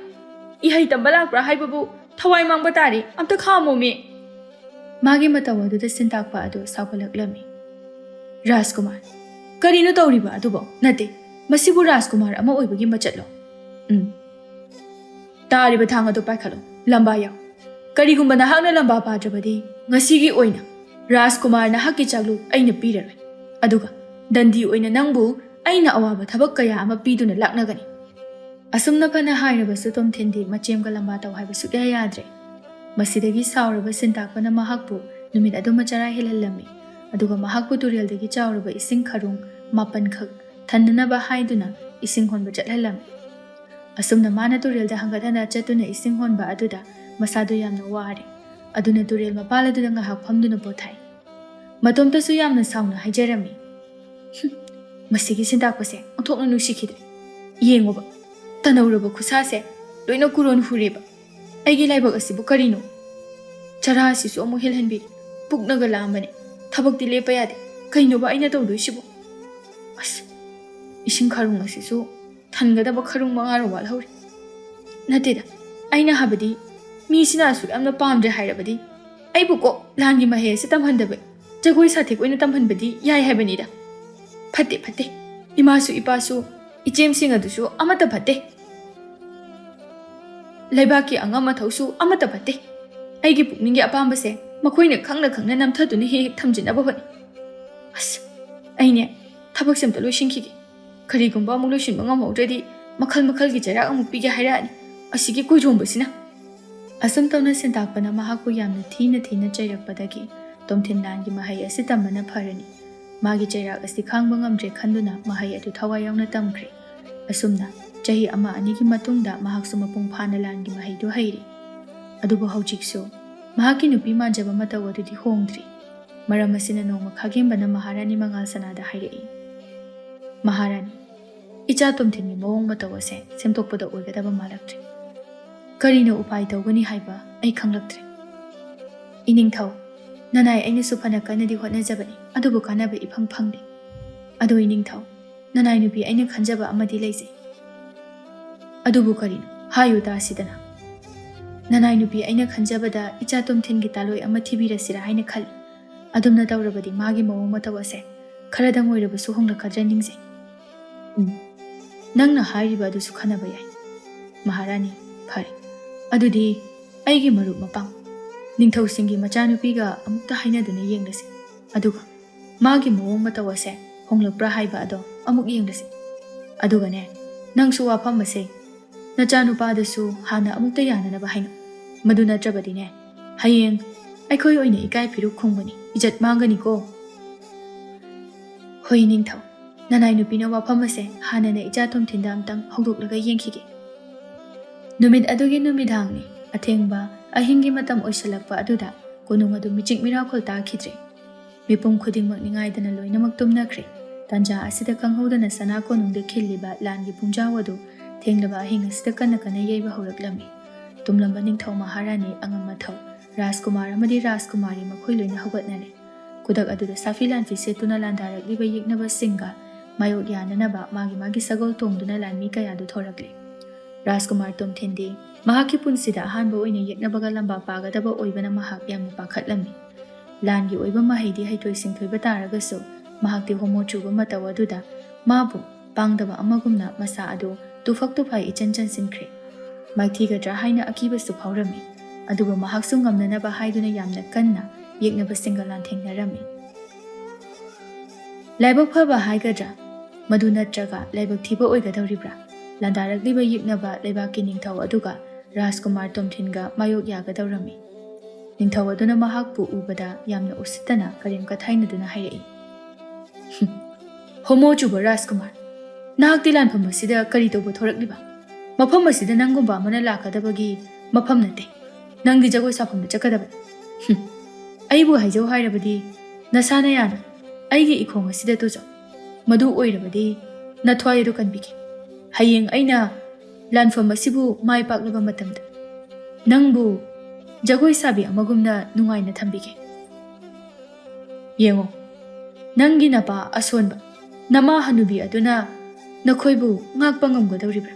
ꯏꯍꯩ ꯇꯝꯕ ꯂꯥꯛꯄ꯭ꯔꯥ ꯍꯥꯏꯕꯕꯨ ꯊꯋꯥꯏ ꯃꯥꯡꯕ ꯇꯥꯔꯦ, ꯑꯝꯇ ꯈꯥꯝꯃꯣꯃꯤ꯫" ꯃꯥꯒꯤ ꯃꯇꯧ ꯑꯗꯨꯗ ꯁꯤꯟꯇꯥꯛꯄ ꯑꯗꯨ ꯁꯥꯎꯒꯠꯂꯛꯂꯝꯃꯤ꯫ "ꯔꯥꯖꯀꯨꯃꯥꯔ, ꯀꯔꯤꯅꯣ ꯇꯧꯔꯤꯕ ꯑꯗꯨꯕꯣ? ꯅꯠꯇꯦ, ꯃꯁꯤꯕꯨ ꯔꯥꯖꯀꯨꯃꯥꯔ ꯑꯃ ꯑꯣꯏꯕꯒꯤ ꯃꯆꯠꯂꯣ?" "ꯎꯝ꯫ ꯇꯥꯔꯤꯕ ꯊꯥꯡ ꯑꯗꯨ ꯄꯥꯏꯈꯠꯂꯣ, ꯂꯝꯕꯥ ꯌꯥꯎ꯫ ꯀꯔꯤꯒꯨꯝꯕ ꯅꯍꯥꯛꯅ ꯂꯝꯕꯥ ꯄꯥꯗ꯭ꯔꯕꯗꯤ ꯉꯁꯤꯒꯤ ꯑꯣꯏꯅ ꯔꯥꯖꯀꯨꯃꯥꯔ ꯅꯍꯥꯛꯀꯤ ꯆꯥꯛꯂꯨꯛ ꯑꯩꯅ ꯄꯤꯔꯔꯣꯏ꯫ ꯑꯗꯨꯒ ꯗꯟꯗꯤ ꯑꯣꯏꯅ ꯅꯪꯕꯨ ꯑꯩꯅ ꯑꯋꯥꯕ ꯊꯕꯛ ꯀꯌꯥ ꯑꯃ ꯄꯤꯗꯨꯅ ꯂꯥꯛꯅꯒꯅꯤ꯫" ꯑꯁꯨꯝꯅ ꯐꯅ ꯍꯥꯏꯔꯕꯁꯨ ꯇꯣꯝꯊꯤꯟꯗꯤ ꯃꯆꯦꯝꯒ ꯂꯝꯕꯥ ꯇꯧ ꯍꯥꯏꯕ ꯁꯨꯛꯌꯥ ꯌꯥꯗ꯭ꯔꯦ꯫ ꯃꯁꯤꯗꯒꯤ ꯁꯥꯎꯔꯕ ꯁꯤꯟꯇꯥꯛꯄꯅ ꯃꯍꯥꯛꯄꯨ ꯅꯨꯃꯤꯠ ꯑꯗꯨꯃ ꯆꯔꯥ ꯍꯦꯜꯍꯜꯂꯝꯃꯤ꯫ ꯑꯗꯨꯒ ꯃꯍꯥꯛꯄꯨ ꯇꯨꯔꯦꯜꯗꯒꯤ ꯆꯥꯎꯔꯕ ꯏꯁꯤꯡ ꯈꯔꯨꯡ ꯃꯥꯄꯟꯈꯛ ꯊꯟꯅꯅꯕ ꯍꯥꯏꯗꯨꯅ ꯏꯁꯤꯡ ꯍꯣꯟꯕ ꯆꯠꯍꯜꯂꯝꯃꯤ꯫ ꯑꯁꯨꯝꯅ ꯃꯥꯅ ꯇꯨꯔꯦꯜꯗ ꯍꯪꯒꯠ ꯍꯟꯗ ꯆꯠꯇꯨꯅ ꯏꯁꯤꯡ ꯍꯣꯟꯕ ꯑꯗꯨꯗ ꯃꯁꯥꯗꯨ ꯌꯥꯝꯅ ꯋꯥꯔꯦ꯫ ꯑꯗꯨꯅ ꯇꯨꯔꯦꯜ ꯃꯄꯥꯜ ꯑꯗꯨꯗ ꯉꯥꯏꯍꯥꯛ ꯐꯝꯗꯨꯅ ꯄꯣꯊꯥꯏ꯫ ꯃꯇꯣꯝꯇꯁꯨ ꯌꯥꯝꯅ ꯁꯥꯎꯅ ꯍꯥꯏꯖꯔꯝꯃꯤ, "ꯍꯨꯝ, ꯃꯁꯤꯒꯤ ꯁꯤꯟꯇꯥꯛꯄꯁꯦ ꯑꯣꯟꯊꯣꯛꯅ ꯅꯨꯡꯁꯤꯈꯤꯗ꯭ꯔꯦ꯫ ꯌꯦꯡꯉꯨꯕ, ꯇꯅꯧꯔꯕ ꯈꯨꯠꯁꯥꯁꯦ ꯂꯣꯏꯅ ꯀꯨꯔꯣꯟ ꯍꯨꯔꯦꯕ꯫ ꯑꯩꯒꯤ ꯂꯥꯏꯕꯛ ꯑꯁꯤꯕꯨ ꯀꯔꯤꯅꯣ? ꯆꯔꯥ ꯑꯁꯤꯁꯨ ꯑꯃꯨꯛ ꯍꯦꯜꯍꯟꯕꯤꯔꯤ꯫ ꯄꯨꯛꯅꯒ ꯂꯥꯝꯕꯅꯦ꯫ ꯊꯕꯛꯇꯤ ꯂꯦꯞꯄ ꯌꯥꯗꯦ꯫ ꯀꯩꯅꯣꯕ ꯑꯩꯅ ꯇꯧꯗꯣꯏꯁꯤꯕꯣ? ꯑꯁ, ꯏꯁꯤꯡ ꯈꯔꯨꯡ ꯑꯁꯤꯁꯨ ꯊꯟꯒꯗꯕ ꯈꯔꯨꯡ ꯃꯉꯥꯔꯣꯝ ꯋꯥꯠꯍꯧꯔꯤ꯫ ꯅꯠꯇꯦꯗ, ꯑꯩꯅ ꯍꯥꯏꯕꯗꯤ, ꯃꯤꯁꯤꯅ ꯑꯁꯨꯛ ꯌꯥꯝꯅ ꯄꯥꯝꯗ꯭ꯔꯦ ꯍꯥꯏꯔꯕꯗꯤ, ꯑꯩꯕꯨ ꯀꯣꯛ ꯂꯥꯟꯒꯤ ꯃꯍꯩ ꯑꯁꯤ ꯇꯝꯍꯟꯗꯕ ꯖꯒꯣꯏ ꯁꯥꯊꯦꯛ ꯑꯣꯏꯅ ꯇꯝꯍꯟꯕꯗꯤ ꯌꯥꯏ ꯍꯥꯏꯕꯅꯤꯗ꯫ ꯐꯠꯇꯦ, ꯐꯠꯇꯦ꯫ ꯏꯃꯥꯁꯨ ꯏꯄꯥꯁꯨ ꯏꯆꯦꯝꯁꯤꯡ ꯑꯗꯨꯁꯨ ꯑꯃꯠꯇ ꯐꯠꯇꯦ꯫ ꯂꯩꯕꯥꯛꯀꯤ ꯑꯉꯝ ꯑꯊꯧꯁꯨ ꯑꯃꯠꯇ ꯐꯠꯇꯦ꯫ ꯑꯩꯒꯤ ꯄꯨꯛꯅꯤꯡꯒꯤ ꯑꯄꯥꯝꯕꯁꯦ ꯃꯈꯣꯏꯅ ꯈꯪꯅ ꯈꯪꯅ ꯅꯝꯊꯗꯨꯅ ꯍꯦꯛ ꯍꯦꯛ ꯊꯝꯖꯤꯟꯅꯕ ꯍꯣꯠꯅꯩ꯫ ꯑꯁ, ꯑꯩꯅꯦ, ꯊꯕꯛꯁꯦ ꯑꯝꯇ ꯂꯣꯏꯁꯤꯟꯈꯤꯒꯦ꯫ ꯀꯔꯤꯒꯨꯝꯕ ꯑꯃꯨꯛ ꯂꯣꯏꯁꯤꯟꯕ ꯉꯝꯍꯧꯗ꯭ꯔꯗꯤ ꯃꯈꯜ ꯃꯈꯜꯒꯤ ꯆꯩꯔꯥꯛ ꯑꯃꯨꯛ ꯄꯤꯒꯦ ꯍꯥꯏꯔꯛꯑꯅꯤ꯫ ꯑꯁꯤꯒꯤ ꯀꯣꯏꯔꯣꯝꯕꯁꯤꯅ꯫ ꯑꯁꯨꯝ ꯇꯧꯅ ꯁꯦꯟꯇꯥꯛꯄꯅ ꯃꯍꯥꯛꯄꯨ ꯌꯥꯝꯅ ꯊꯤꯅ ꯊꯤꯅ ꯆꯩꯔꯛꯄꯗꯒꯤ ꯇꯣꯝꯊꯤꯟ ꯂꯥꯟꯒꯤ ꯃꯍꯩ ꯑꯁꯤ ꯇꯝꯕꯅ ꯐꯔꯅꯤ꯫ ꯃꯥꯒꯤ ꯆꯩꯔꯥꯛ ꯑꯁꯤ ꯈꯥꯡꯕ ꯉꯝꯗ꯭ꯔꯦ ꯈꯟꯗꯨꯅ ꯃꯍꯩ ꯑꯗꯨ ꯊꯋꯥꯏ ꯌꯥꯎꯅ ꯇꯝꯈ꯭ꯔꯦ꯫ ꯑꯁꯨꯝꯅ ꯆꯍꯤ ꯑꯃ ꯑꯅꯤꯒꯤ ꯃꯇꯨꯡꯗ ꯃꯍꯥꯛꯁꯨ ꯃꯄꯨꯡ ꯐꯥꯅ ꯂꯥꯟꯒꯤ ꯃꯍꯩꯗꯨ ꯍꯩꯔꯦ꯫ ꯑꯗꯨꯕꯨ ꯍꯧꯖꯤꯛꯁꯨ ꯃꯍꯥꯛꯀꯤ ꯅꯨꯄꯤ ꯃꯥꯟꯖꯕ ꯃꯇꯧ ꯑꯗꯨꯗꯤ ꯍꯣꯡꯗ꯭ꯔꯤ꯫ ꯃꯔꯝ ꯑꯁꯤꯅ ꯅꯣꯡꯃ ꯈꯥꯒꯦꯝꯕꯅ ꯃꯍꯥꯔꯥꯅꯤ ꯃꯉꯥꯜ ꯁꯅꯥꯗ ꯍꯥꯏꯔꯛꯏ, "ꯃꯍꯥꯔꯥꯅꯤ, ꯏꯆꯥ ꯇꯣꯝꯊꯤꯟꯒꯤ ꯃꯑꯣꯡ ꯃꯇꯧ ꯑꯁꯦ ꯁꯦꯝꯗꯣꯛꯄꯗ ꯑꯣꯏꯒꯗꯕ ꯃꯥꯜꯂꯛꯇ꯭ꯔꯦ꯫ ꯀꯔꯤꯅ ꯎꯄꯥꯏ ꯇꯧꯒꯅꯤ ꯍꯥꯏꯕ ꯑꯩ ꯈꯪꯂꯛꯇ꯭ꯔꯦ꯫ ꯏꯅꯤꯡꯊꯧ, ꯅꯅꯥꯏ ꯑꯩꯅꯁꯨ ꯐꯅ ꯀꯟꯅꯗꯤ ꯍꯣꯠꯅꯖꯕꯅꯤ, ꯑꯗꯨꯕꯨ ꯀꯥꯟꯅꯕ ꯏꯐꯪ ꯐꯪꯗꯦ꯫ ꯑꯗꯣ ꯏꯅꯤꯡꯊꯧ, ꯅꯅꯥꯏ ꯅꯨꯄꯤ ꯑꯩꯅ ꯈꯟꯖꯕ ꯑꯃꯗꯤ ꯂꯩꯖꯩ꯫" "ꯑꯗꯨꯕꯨ ꯀꯔꯤꯅꯣ? ꯍꯥꯏꯌꯨ ꯇꯥꯁꯤꯗꯅ꯫" "ꯅꯅꯥꯏ ꯅꯨꯄꯤ ꯑꯩꯅ ꯈꯟꯖꯕꯗ ꯏꯆꯥ ꯇꯣꯝꯊꯤꯟꯒꯤ ꯇꯥꯂꯣꯏ ꯑꯃ ꯊꯤꯕꯤꯔꯁꯤꯔꯥ ꯍꯥꯏꯅ ꯈꯜꯂꯤ꯫ ꯑꯗꯨꯝꯅ ꯇꯧꯔꯕꯗꯤ ꯃꯥꯒꯤ ꯃꯑꯣꯡ ꯃꯇꯧ ꯑꯁꯦ ꯈꯔꯗꯪ ꯑꯣꯏꯔꯕꯁꯨ ꯍꯣꯡꯂꯛꯀꯗ꯭ꯔꯥ ꯅꯤꯡꯖꯩ꯫" "ꯎꯝ, ꯅꯪꯅ ꯍꯥꯏꯔꯤꯕ ꯑꯗꯨꯁꯨ ꯈꯟꯅꯕ ꯌꯥꯏ꯫" "ꯃꯍꯥꯔꯥꯅꯤ, ꯐꯔꯦ꯫ ꯑꯗꯨꯗꯤ ꯑꯩꯒꯤ ꯃꯔꯨꯞ ꯃꯄꯥꯡ ꯅꯤꯡꯊꯧꯁꯤꯡꯒꯤ ꯃꯆꯥꯅꯨꯄꯤꯒ ꯑꯃꯨꯛꯇ ꯍꯥꯏꯅꯗꯨꯅ ꯌꯦꯡꯂꯁꯤ꯫ ꯑꯗꯨꯒ ꯃꯥꯒꯤ ꯃꯑꯣꯡ ꯃꯇꯧ ꯑꯁꯦ ꯍꯣꯡꯂꯛꯄ꯭ꯔꯥ ꯍꯥꯏꯕ ꯑꯗꯣ ꯑꯃꯨꯛ ꯌꯦꯡꯂꯁꯤ꯫ ꯑꯗꯨꯒꯅꯦ, ꯅꯪꯁꯨ ꯋꯥꯐꯝ ꯑꯁꯦ ꯅꯆꯥꯅꯨꯄꯥꯗꯁꯨ ꯍꯥꯟꯅ ꯑꯃꯨꯛꯇ ꯌꯥꯅꯅꯕ ꯍꯥꯏꯅꯧ꯫ ꯃꯗꯨ ꯅꯠꯇ꯭ꯔꯕꯗꯤꯅꯦ, ꯍꯌꯦꯡ ꯑꯩꯈꯣꯏ ꯑꯣꯏꯅ ꯏꯀꯥꯏ ꯐꯤꯔꯨꯛ ꯈꯨꯝꯒꯅꯤ, ꯏꯖꯠ ꯃꯥꯡꯒꯅꯤꯀꯣ꯫" "ꯍꯣꯏ ꯅꯤꯡꯊꯧ, ꯅꯅꯥꯏ ꯅꯨꯄꯤꯅ ꯋꯥꯐꯝ ꯑꯁꯦ ꯍꯥꯟꯅꯅ ꯏꯆꯥ ꯇꯣꯝꯊꯤꯟꯗ ꯑꯝꯇꯪ ꯍꯧꯗꯣꯛꯂꯒ ꯌꯦꯡꯈꯤꯒꯦ꯫" ꯅꯨꯃꯤꯠ ꯑꯗꯨꯒꯤ ꯅꯨꯃꯤꯗꯥꯡꯅꯤ꯫ ꯑꯊꯦꯡꯕ ꯑꯍꯤꯡꯒꯤ ꯃꯇꯝ ꯑꯣꯏꯁꯜꯂꯛꯄ ꯑꯗꯨꯗ ꯀꯣꯅꯨꯡ ꯑꯗꯨ ꯃꯤꯆꯤꯛ ꯃꯤꯔꯥꯎꯈꯣꯜ ꯇꯥꯈꯤꯗ꯭ꯔꯦ꯫ ꯃꯤꯄꯨꯝ ꯈꯨꯗꯤꯡꯃꯛ ꯅꯤꯡꯉꯥꯏꯗꯅ ꯂꯣꯏꯅꯃꯛ ꯇꯨꯝꯅꯈ꯭ꯔꯦ꯫ ꯇꯥꯟꯖꯥ ꯑꯁꯤꯗ ꯈꯪꯍꯧꯗꯅ ꯁꯅꯥ ꯀꯣꯅꯨꯡꯗ ꯈꯤꯜꯂꯤꯕ ꯂꯥꯟꯒꯤ ꯄꯨꯡꯖꯥꯎ ꯑꯗꯨ ꯊꯦꯡꯂꯕ ꯑꯍꯤꯡ ꯑꯁꯤꯗ ꯀꯟꯅ ꯀꯟꯅ ꯌꯩꯕ ꯍꯧꯔꯛꯂꯝꯃꯤ꯫ ꯇꯨꯝꯂꯝꯕ ꯅꯤꯡꯊꯧ ꯃꯍꯥꯔꯥꯅꯤ, ꯑꯉꯝ ꯑꯊꯧ, ꯔꯥꯖꯀꯨꯃꯥꯔ ꯑꯃꯗꯤ ꯔꯥꯖꯀꯨꯃꯥꯔꯤ ꯃꯈꯣꯏ ꯂꯣꯏꯅ ꯍꯧꯒꯠꯅꯔꯦ꯫ ꯈꯨꯗꯛ ꯑꯗꯨꯗ ꯁꯥꯐꯤ ꯂꯥꯟꯐꯤ ꯁꯦꯠꯇꯨꯅ ꯂꯥꯟꯗꯥꯔꯛꯂꯤꯕ ꯌꯦꯛꯅꯕꯁꯤꯡꯒ ꯃꯥꯌꯣꯛ ꯌꯥꯅꯅꯕ ꯃꯥꯒꯤ ꯃꯥꯒꯤ ꯁꯒꯣꯜ ꯇꯣꯡꯗꯨꯅ ꯂꯥꯟꯃꯤ ꯀꯌꯥꯗꯨ ꯊꯣꯔꯛꯂꯦ꯫ ꯔꯥꯖꯀꯨꯃꯥꯔ ꯇꯣꯝꯊꯤꯟꯗꯤ ꯃꯍꯥꯛꯀꯤ ꯄꯨꯟꯁꯤꯗ ꯑꯍꯥꯟꯕ ꯑꯣꯏꯅ ꯌꯦꯛꯅꯕꯒ ꯂꯝꯕꯥ ꯄꯥꯒꯗꯕ ꯑꯣꯏꯕꯅ ꯃꯍꯥꯛ ꯌꯥꯝꯅ ꯄꯥꯈꯠꯂꯝꯃꯤ꯫ ꯂꯥꯟꯒꯤ ꯑꯣꯏꯕ ꯃꯍꯩꯗꯤ ꯍꯩꯊꯣꯏ ꯁꯤꯡꯊꯣꯏꯕ ꯇꯥꯔꯒꯁꯨ ꯃꯍꯥꯛꯇꯤ ꯍꯣꯃꯣ ꯆꯨꯕ ꯃꯇꯧ ꯑꯗꯨꯗ ꯃꯥꯕꯨ ꯄꯥꯡꯗꯕ ꯑꯃꯒꯨꯝꯅ ꯃꯁꯥ ꯑꯗꯨ ꯇꯨꯐꯛ ꯇꯨꯐꯥꯏ ꯏꯆꯟ ꯆꯟꯁꯤꯟꯈ꯭ꯔꯦ꯫ ꯃꯥꯏꯊꯤꯒꯗ꯭ꯔꯥ ꯍꯥꯏꯅ ꯑꯀꯤꯕꯁꯨ ꯐꯥꯎꯔꯝꯃꯤ꯫ ꯑꯗꯨꯕꯨ ꯃꯍꯥꯛꯁꯨ ꯉꯝꯅꯅꯕ ꯍꯥꯏꯗꯨꯅ ꯌꯥꯝꯅ ꯀꯟꯅ ꯌꯦꯛꯅꯕꯁꯤꯡꯒ ꯂꯥꯟꯊꯦꯡꯅꯔꯝꯃꯤ꯫ ꯂꯥꯏꯕꯛ ꯐꯕ ꯍꯥꯏꯒꯗ꯭ꯔꯥ, ꯃꯗꯨ ꯅꯠꯇ꯭ꯔꯒ ꯂꯥꯏꯕꯛ ꯊꯤꯕ ꯑꯣꯏꯒꯗꯧꯔꯤꯕ꯭ꯔꯥ? ꯂꯥꯟꯗꯥꯔꯛꯂꯤꯕ ꯌꯦꯛꯅꯕ ꯂꯩꯕꯥꯛꯀꯤ ꯅꯤꯡꯊꯧ ꯑꯗꯨꯒ ꯔꯥꯖꯀꯨꯃꯥꯔ ꯇꯣꯝꯊꯤꯟꯒ ꯃꯥꯌꯣꯛ ꯌꯥꯒꯗꯧꯔꯝꯃꯤ꯫ ꯅꯤꯡꯊꯧ ꯑꯗꯨꯅ ꯃꯍꯥꯛꯄꯨ ꯎꯕꯗ ꯌꯥꯝꯅ ꯎꯁꯤꯠꯇꯅ ꯀꯔꯦꯝ ꯀꯊꯥꯏꯅꯗꯨꯅ ꯍꯥꯏꯔꯛꯏ, "ꯍꯨꯝ, ꯍꯣꯃꯣ ꯆꯨꯕ ꯔꯥꯖꯀꯨꯃꯥꯔ, ꯅꯍꯥꯛꯇꯤ ꯂꯥꯟꯐꯝ ꯑꯁꯤꯗ ꯀꯔꯤ ꯇꯧꯕ ꯊꯣꯔꯛꯂꯤꯕ? ꯃꯐꯝ ꯑꯁꯤꯗ ꯅꯪꯒꯨꯝꯕ ꯑꯃꯅ ꯂꯥꯛꯀꯗꯕꯒꯤ ꯃꯐꯝ ꯅꯠꯇꯦ꯫ ꯅꯪꯗꯤ ꯖꯒꯣꯏ ꯁꯥꯐꯝꯗ ꯆꯠꯀꯗꯕꯅꯤ꯫ ꯍꯨꯝ, ꯑꯩꯕꯨ ꯍꯥꯏꯖꯧ ꯍꯥꯏꯔꯕꯗꯤ ꯅꯁꯥꯅ ꯌꯥꯅ ꯑꯩꯒꯤ ꯏꯈꯣꯡ ꯑꯁꯤꯗ ꯇꯨꯖꯧ꯫ ꯃꯗꯨ ꯑꯣꯏꯔꯕꯗꯤ ꯅꯊ꯭ꯋꯥꯏ ꯑꯗꯨ ꯀꯟꯕꯤꯒꯦ꯫ ꯍꯌꯦꯡ ꯑꯩꯅ ꯂꯥꯟꯐꯝ ꯑꯁꯤꯕꯨ ꯃꯥꯏ ꯄꯥꯛꯂꯕ ꯃꯇꯝꯗ ꯅꯪꯕꯨ ꯖꯒꯣꯏ ꯁꯥꯕꯤ ꯑꯃꯒꯨꯝꯅ ꯅꯨꯡꯉꯥꯏꯅ ꯊꯝꯕꯤꯒꯦ꯫ ꯌꯦꯡꯉꯣ, ꯅꯪꯒꯤ ꯅꯄꯥ ꯑꯁꯣꯟꯕ ꯅꯃꯥ ꯍꯅꯨꯕꯤ ꯑꯗꯨꯅ ꯅꯈꯣꯏꯕꯨ ꯉꯥꯛꯄ ꯉꯝꯒꯗꯧꯔꯤꯕ꯭ꯔꯥ?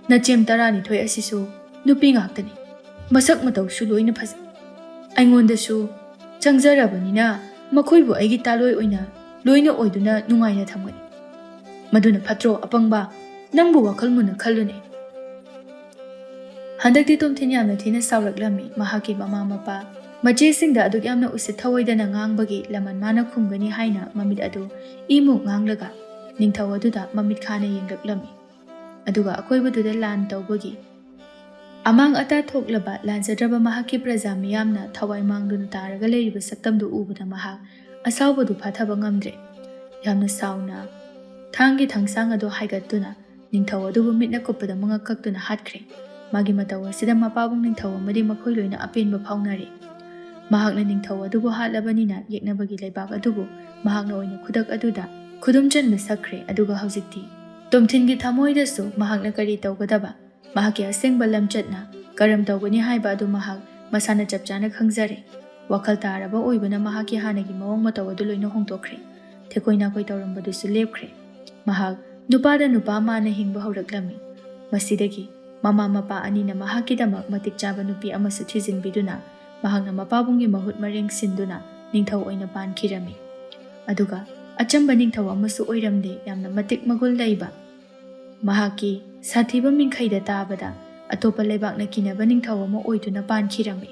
ꯅꯆꯦꯝ ꯇꯔꯥꯅꯤꯊꯣꯏ ꯑꯁꯤꯁꯨ ꯅꯨꯄꯤ ꯉꯥꯛꯇꯅꯤ꯫ ꯃꯁꯛ ꯃꯇꯧꯁꯨ ꯂꯣꯏꯅ ꯐꯖꯩ꯫ ꯑꯩꯉꯣꯟꯗꯁꯨ ꯆꯪꯖꯔꯕꯅꯤꯅ ꯃꯈꯣꯏꯕꯨ ꯑꯩꯒꯤ ꯇꯥꯂꯣꯏ ꯑꯣꯏꯅ ꯂꯣꯏꯅ ꯑꯣꯏꯗꯨꯅ ꯅꯨꯡꯉꯥꯏꯅ ꯊꯝꯒꯅꯤ꯫ ꯃꯗꯨꯅ ꯐꯠꯇ꯭ꯔꯣ, ꯑꯄꯪꯕ? ꯅꯪꯕꯨ ꯋꯥꯈꯜ ꯃꯨꯟꯅ ꯈꯜꯂꯨꯅꯦ꯫" ꯍꯟꯗꯛꯇꯤ ꯇꯣꯝꯊꯤꯟ ꯌꯥꯝꯅ ꯊꯤꯅ ꯁꯥꯎꯔꯛꯂꯝꯃꯤ꯫ ꯃꯍꯥꯛꯀꯤ ꯃꯃꯥ ꯃꯄꯥ ꯃꯆꯦꯁꯤꯡꯗ ꯑꯗꯨꯛ ꯌꯥꯝꯅ ꯎꯁꯤꯠ ꯊꯑꯣꯏꯗꯅ ꯉꯥꯡꯕꯒꯤ ꯂꯃꯟ ꯃꯥꯅ ꯈꯨꯝꯒꯅꯤ ꯍꯥꯏꯅ ꯃꯃꯤꯠ ꯑꯗꯨ ꯏꯃꯨꯛ ꯉꯥꯡꯂꯒ ꯅꯤꯡꯊꯧ ꯑꯗꯨꯗ ꯃꯃꯤꯠ ꯈꯥꯅ ꯌꯦꯡꯂꯛꯂꯝꯃꯤ꯫ ꯑꯗꯨꯒ ꯑꯀꯣꯏꯕꯗꯨꯗ ꯂꯥꯟ ꯇꯧꯕꯒꯤ ꯑꯃꯥꯡ ꯑꯇꯥ ꯊꯣꯛꯂꯕ ꯂꯥꯟꯖꯗ꯭ꯔꯕ ꯃꯍꯥꯛꯀꯤ ꯄ꯭ꯔꯖꯥ ꯃꯤꯌꯥꯝꯅ ꯊꯋꯥꯏ ꯃꯥꯡꯗꯨꯅ ꯇꯥꯔꯒ ꯂꯩꯔꯤꯕ ꯁꯛꯇꯝꯗꯨ ꯎꯕꯗ ꯃꯍꯥꯛ ꯑꯁꯥꯎꯕꯗꯨ ꯐꯥꯊꯕ ꯉꯝꯗ꯭ꯔꯦ꯫ ꯌꯥꯝꯅ ꯁꯥꯎꯅ ꯊꯥꯡꯒꯤ ꯊꯥꯡꯁꯥꯡ ꯑꯗꯨ ꯍꯥꯏꯒꯠꯇꯨꯅ ꯅꯤꯡꯊꯧ ꯑꯗꯨꯕꯨ ꯃꯤꯠꯅ ꯀꯨꯞꯄꯗ ꯃꯉꯛ ꯀꯛꯇꯨꯅ ꯍꯥꯠꯈ꯭ꯔꯦ꯫ ꯃꯥꯒꯤ ꯃꯇꯧ ꯑꯁꯤꯗ ꯃꯄꯥꯕꯨꯡ ꯅꯤꯡꯊꯧ ꯑꯃꯗꯤ ꯃꯈꯣꯏ ꯂꯣꯏꯅ ꯑꯄꯦꯟꯕ ꯐꯥꯎꯅꯔꯦ꯫ ꯃꯍꯥꯛꯅ ꯅꯤꯡꯊꯧ ꯑꯗꯨꯕꯨ ꯍꯥꯠꯂꯕꯅꯤꯅ ꯌꯦꯛꯅꯕꯒꯤ ꯂꯩꯕꯥꯛ ꯑꯗꯨꯕꯨ ꯃꯍꯥꯛꯅ ꯑꯣꯏꯅ ꯈꯨꯗꯛ ꯑꯗꯨꯗ ꯈꯨꯗꯨꯝ ꯆꯟꯕ ꯁꯛꯈ꯭ꯔꯦ꯫ ꯑꯗꯨꯒ ꯍꯧꯖꯤꯛꯇꯤ ꯇꯣꯝꯊꯤꯟꯒꯤ ꯊꯃꯣꯏꯗꯁꯨ ꯃꯍꯥꯛꯅ ꯀꯔꯤ ꯇꯧꯒꯗꯕ, ꯃꯍꯥꯛꯀꯤ ꯑꯁꯦꯡꯕ ꯂꯝꯆꯠꯅ ꯀꯔꯝ ꯇꯧꯒꯅꯤ ꯍꯥꯏꯕ ꯑꯗꯨ ꯃꯍꯥꯛ ꯃꯁꯥꯅ ꯆꯞ ꯆꯥꯅ ꯈꯪꯖꯔꯦ꯫ ꯋꯥꯈꯜ ꯇꯥꯔꯕ ꯑꯣꯏꯕꯅ ꯃꯍꯥꯛꯀꯤ ꯍꯥꯟꯅꯒꯤ ꯃꯑꯣꯡ ꯃꯇꯧ ꯑꯗꯨ ꯂꯣꯏꯅ ꯍꯣꯡꯗꯣꯛꯈ꯭ꯔꯦ꯫ ꯊꯦꯛꯀꯣꯏ ꯅꯥꯀꯣꯏ ꯇꯧꯔꯝꯕꯗꯨꯁꯨ ꯂꯦꯞꯈ꯭ꯔꯦ꯫ ꯃꯍꯥꯛ ꯅꯨꯄꯥꯗ ꯅꯨꯄꯥ ꯃꯥꯅ ꯍꯤꯡꯕ ꯍꯧꯔꯛꯂꯝꯃꯤ꯫ ꯃꯁꯤꯗꯒꯤ ꯃꯃꯥ ꯃꯄꯥ ꯑꯅꯤꯅ ꯃꯍꯥꯛꯀꯤꯗꯃꯛ ꯃꯇꯤꯛ ꯆꯥꯕ ꯅꯨꯄꯤ ꯑꯃꯁꯨ ꯊꯤꯖꯤꯟꯕꯤꯗꯨꯅ ꯃꯍꯥꯛꯅ ꯃꯄꯥꯕꯨꯡꯒꯤ ꯃꯍꯨꯠ ꯃꯔꯦꯡ ꯁꯤꯟꯗꯨꯅ ꯅꯤꯡꯊꯧ ꯑꯣꯏꯅ ꯄꯥꯟꯈꯤꯔꯝꯃꯤ꯫ ꯑꯗꯨꯒ ꯑꯆꯝꯕ ꯅꯤꯡꯊꯧ ꯑꯃꯁꯨ ꯑꯣꯏꯔꯝꯗꯦ, ꯌꯥꯝꯅ ꯃꯇꯤꯛ ꯃꯒꯨꯟ ꯂꯩꯕ꯫ ꯃꯍꯥꯛꯀꯤ ꯁꯥꯊꯤꯕ ꯃꯤꯡꯈꯩꯗ ꯇꯥꯕꯗ ꯑꯇꯣꯞꯄ ꯂꯩꯕꯥꯛꯅ ꯀꯤꯅꯕ ꯅꯤꯡꯊꯧ ꯑꯃ ꯑꯣꯏꯗꯨꯅ ꯄꯥꯟꯈꯤꯔꯝꯃꯤ꯫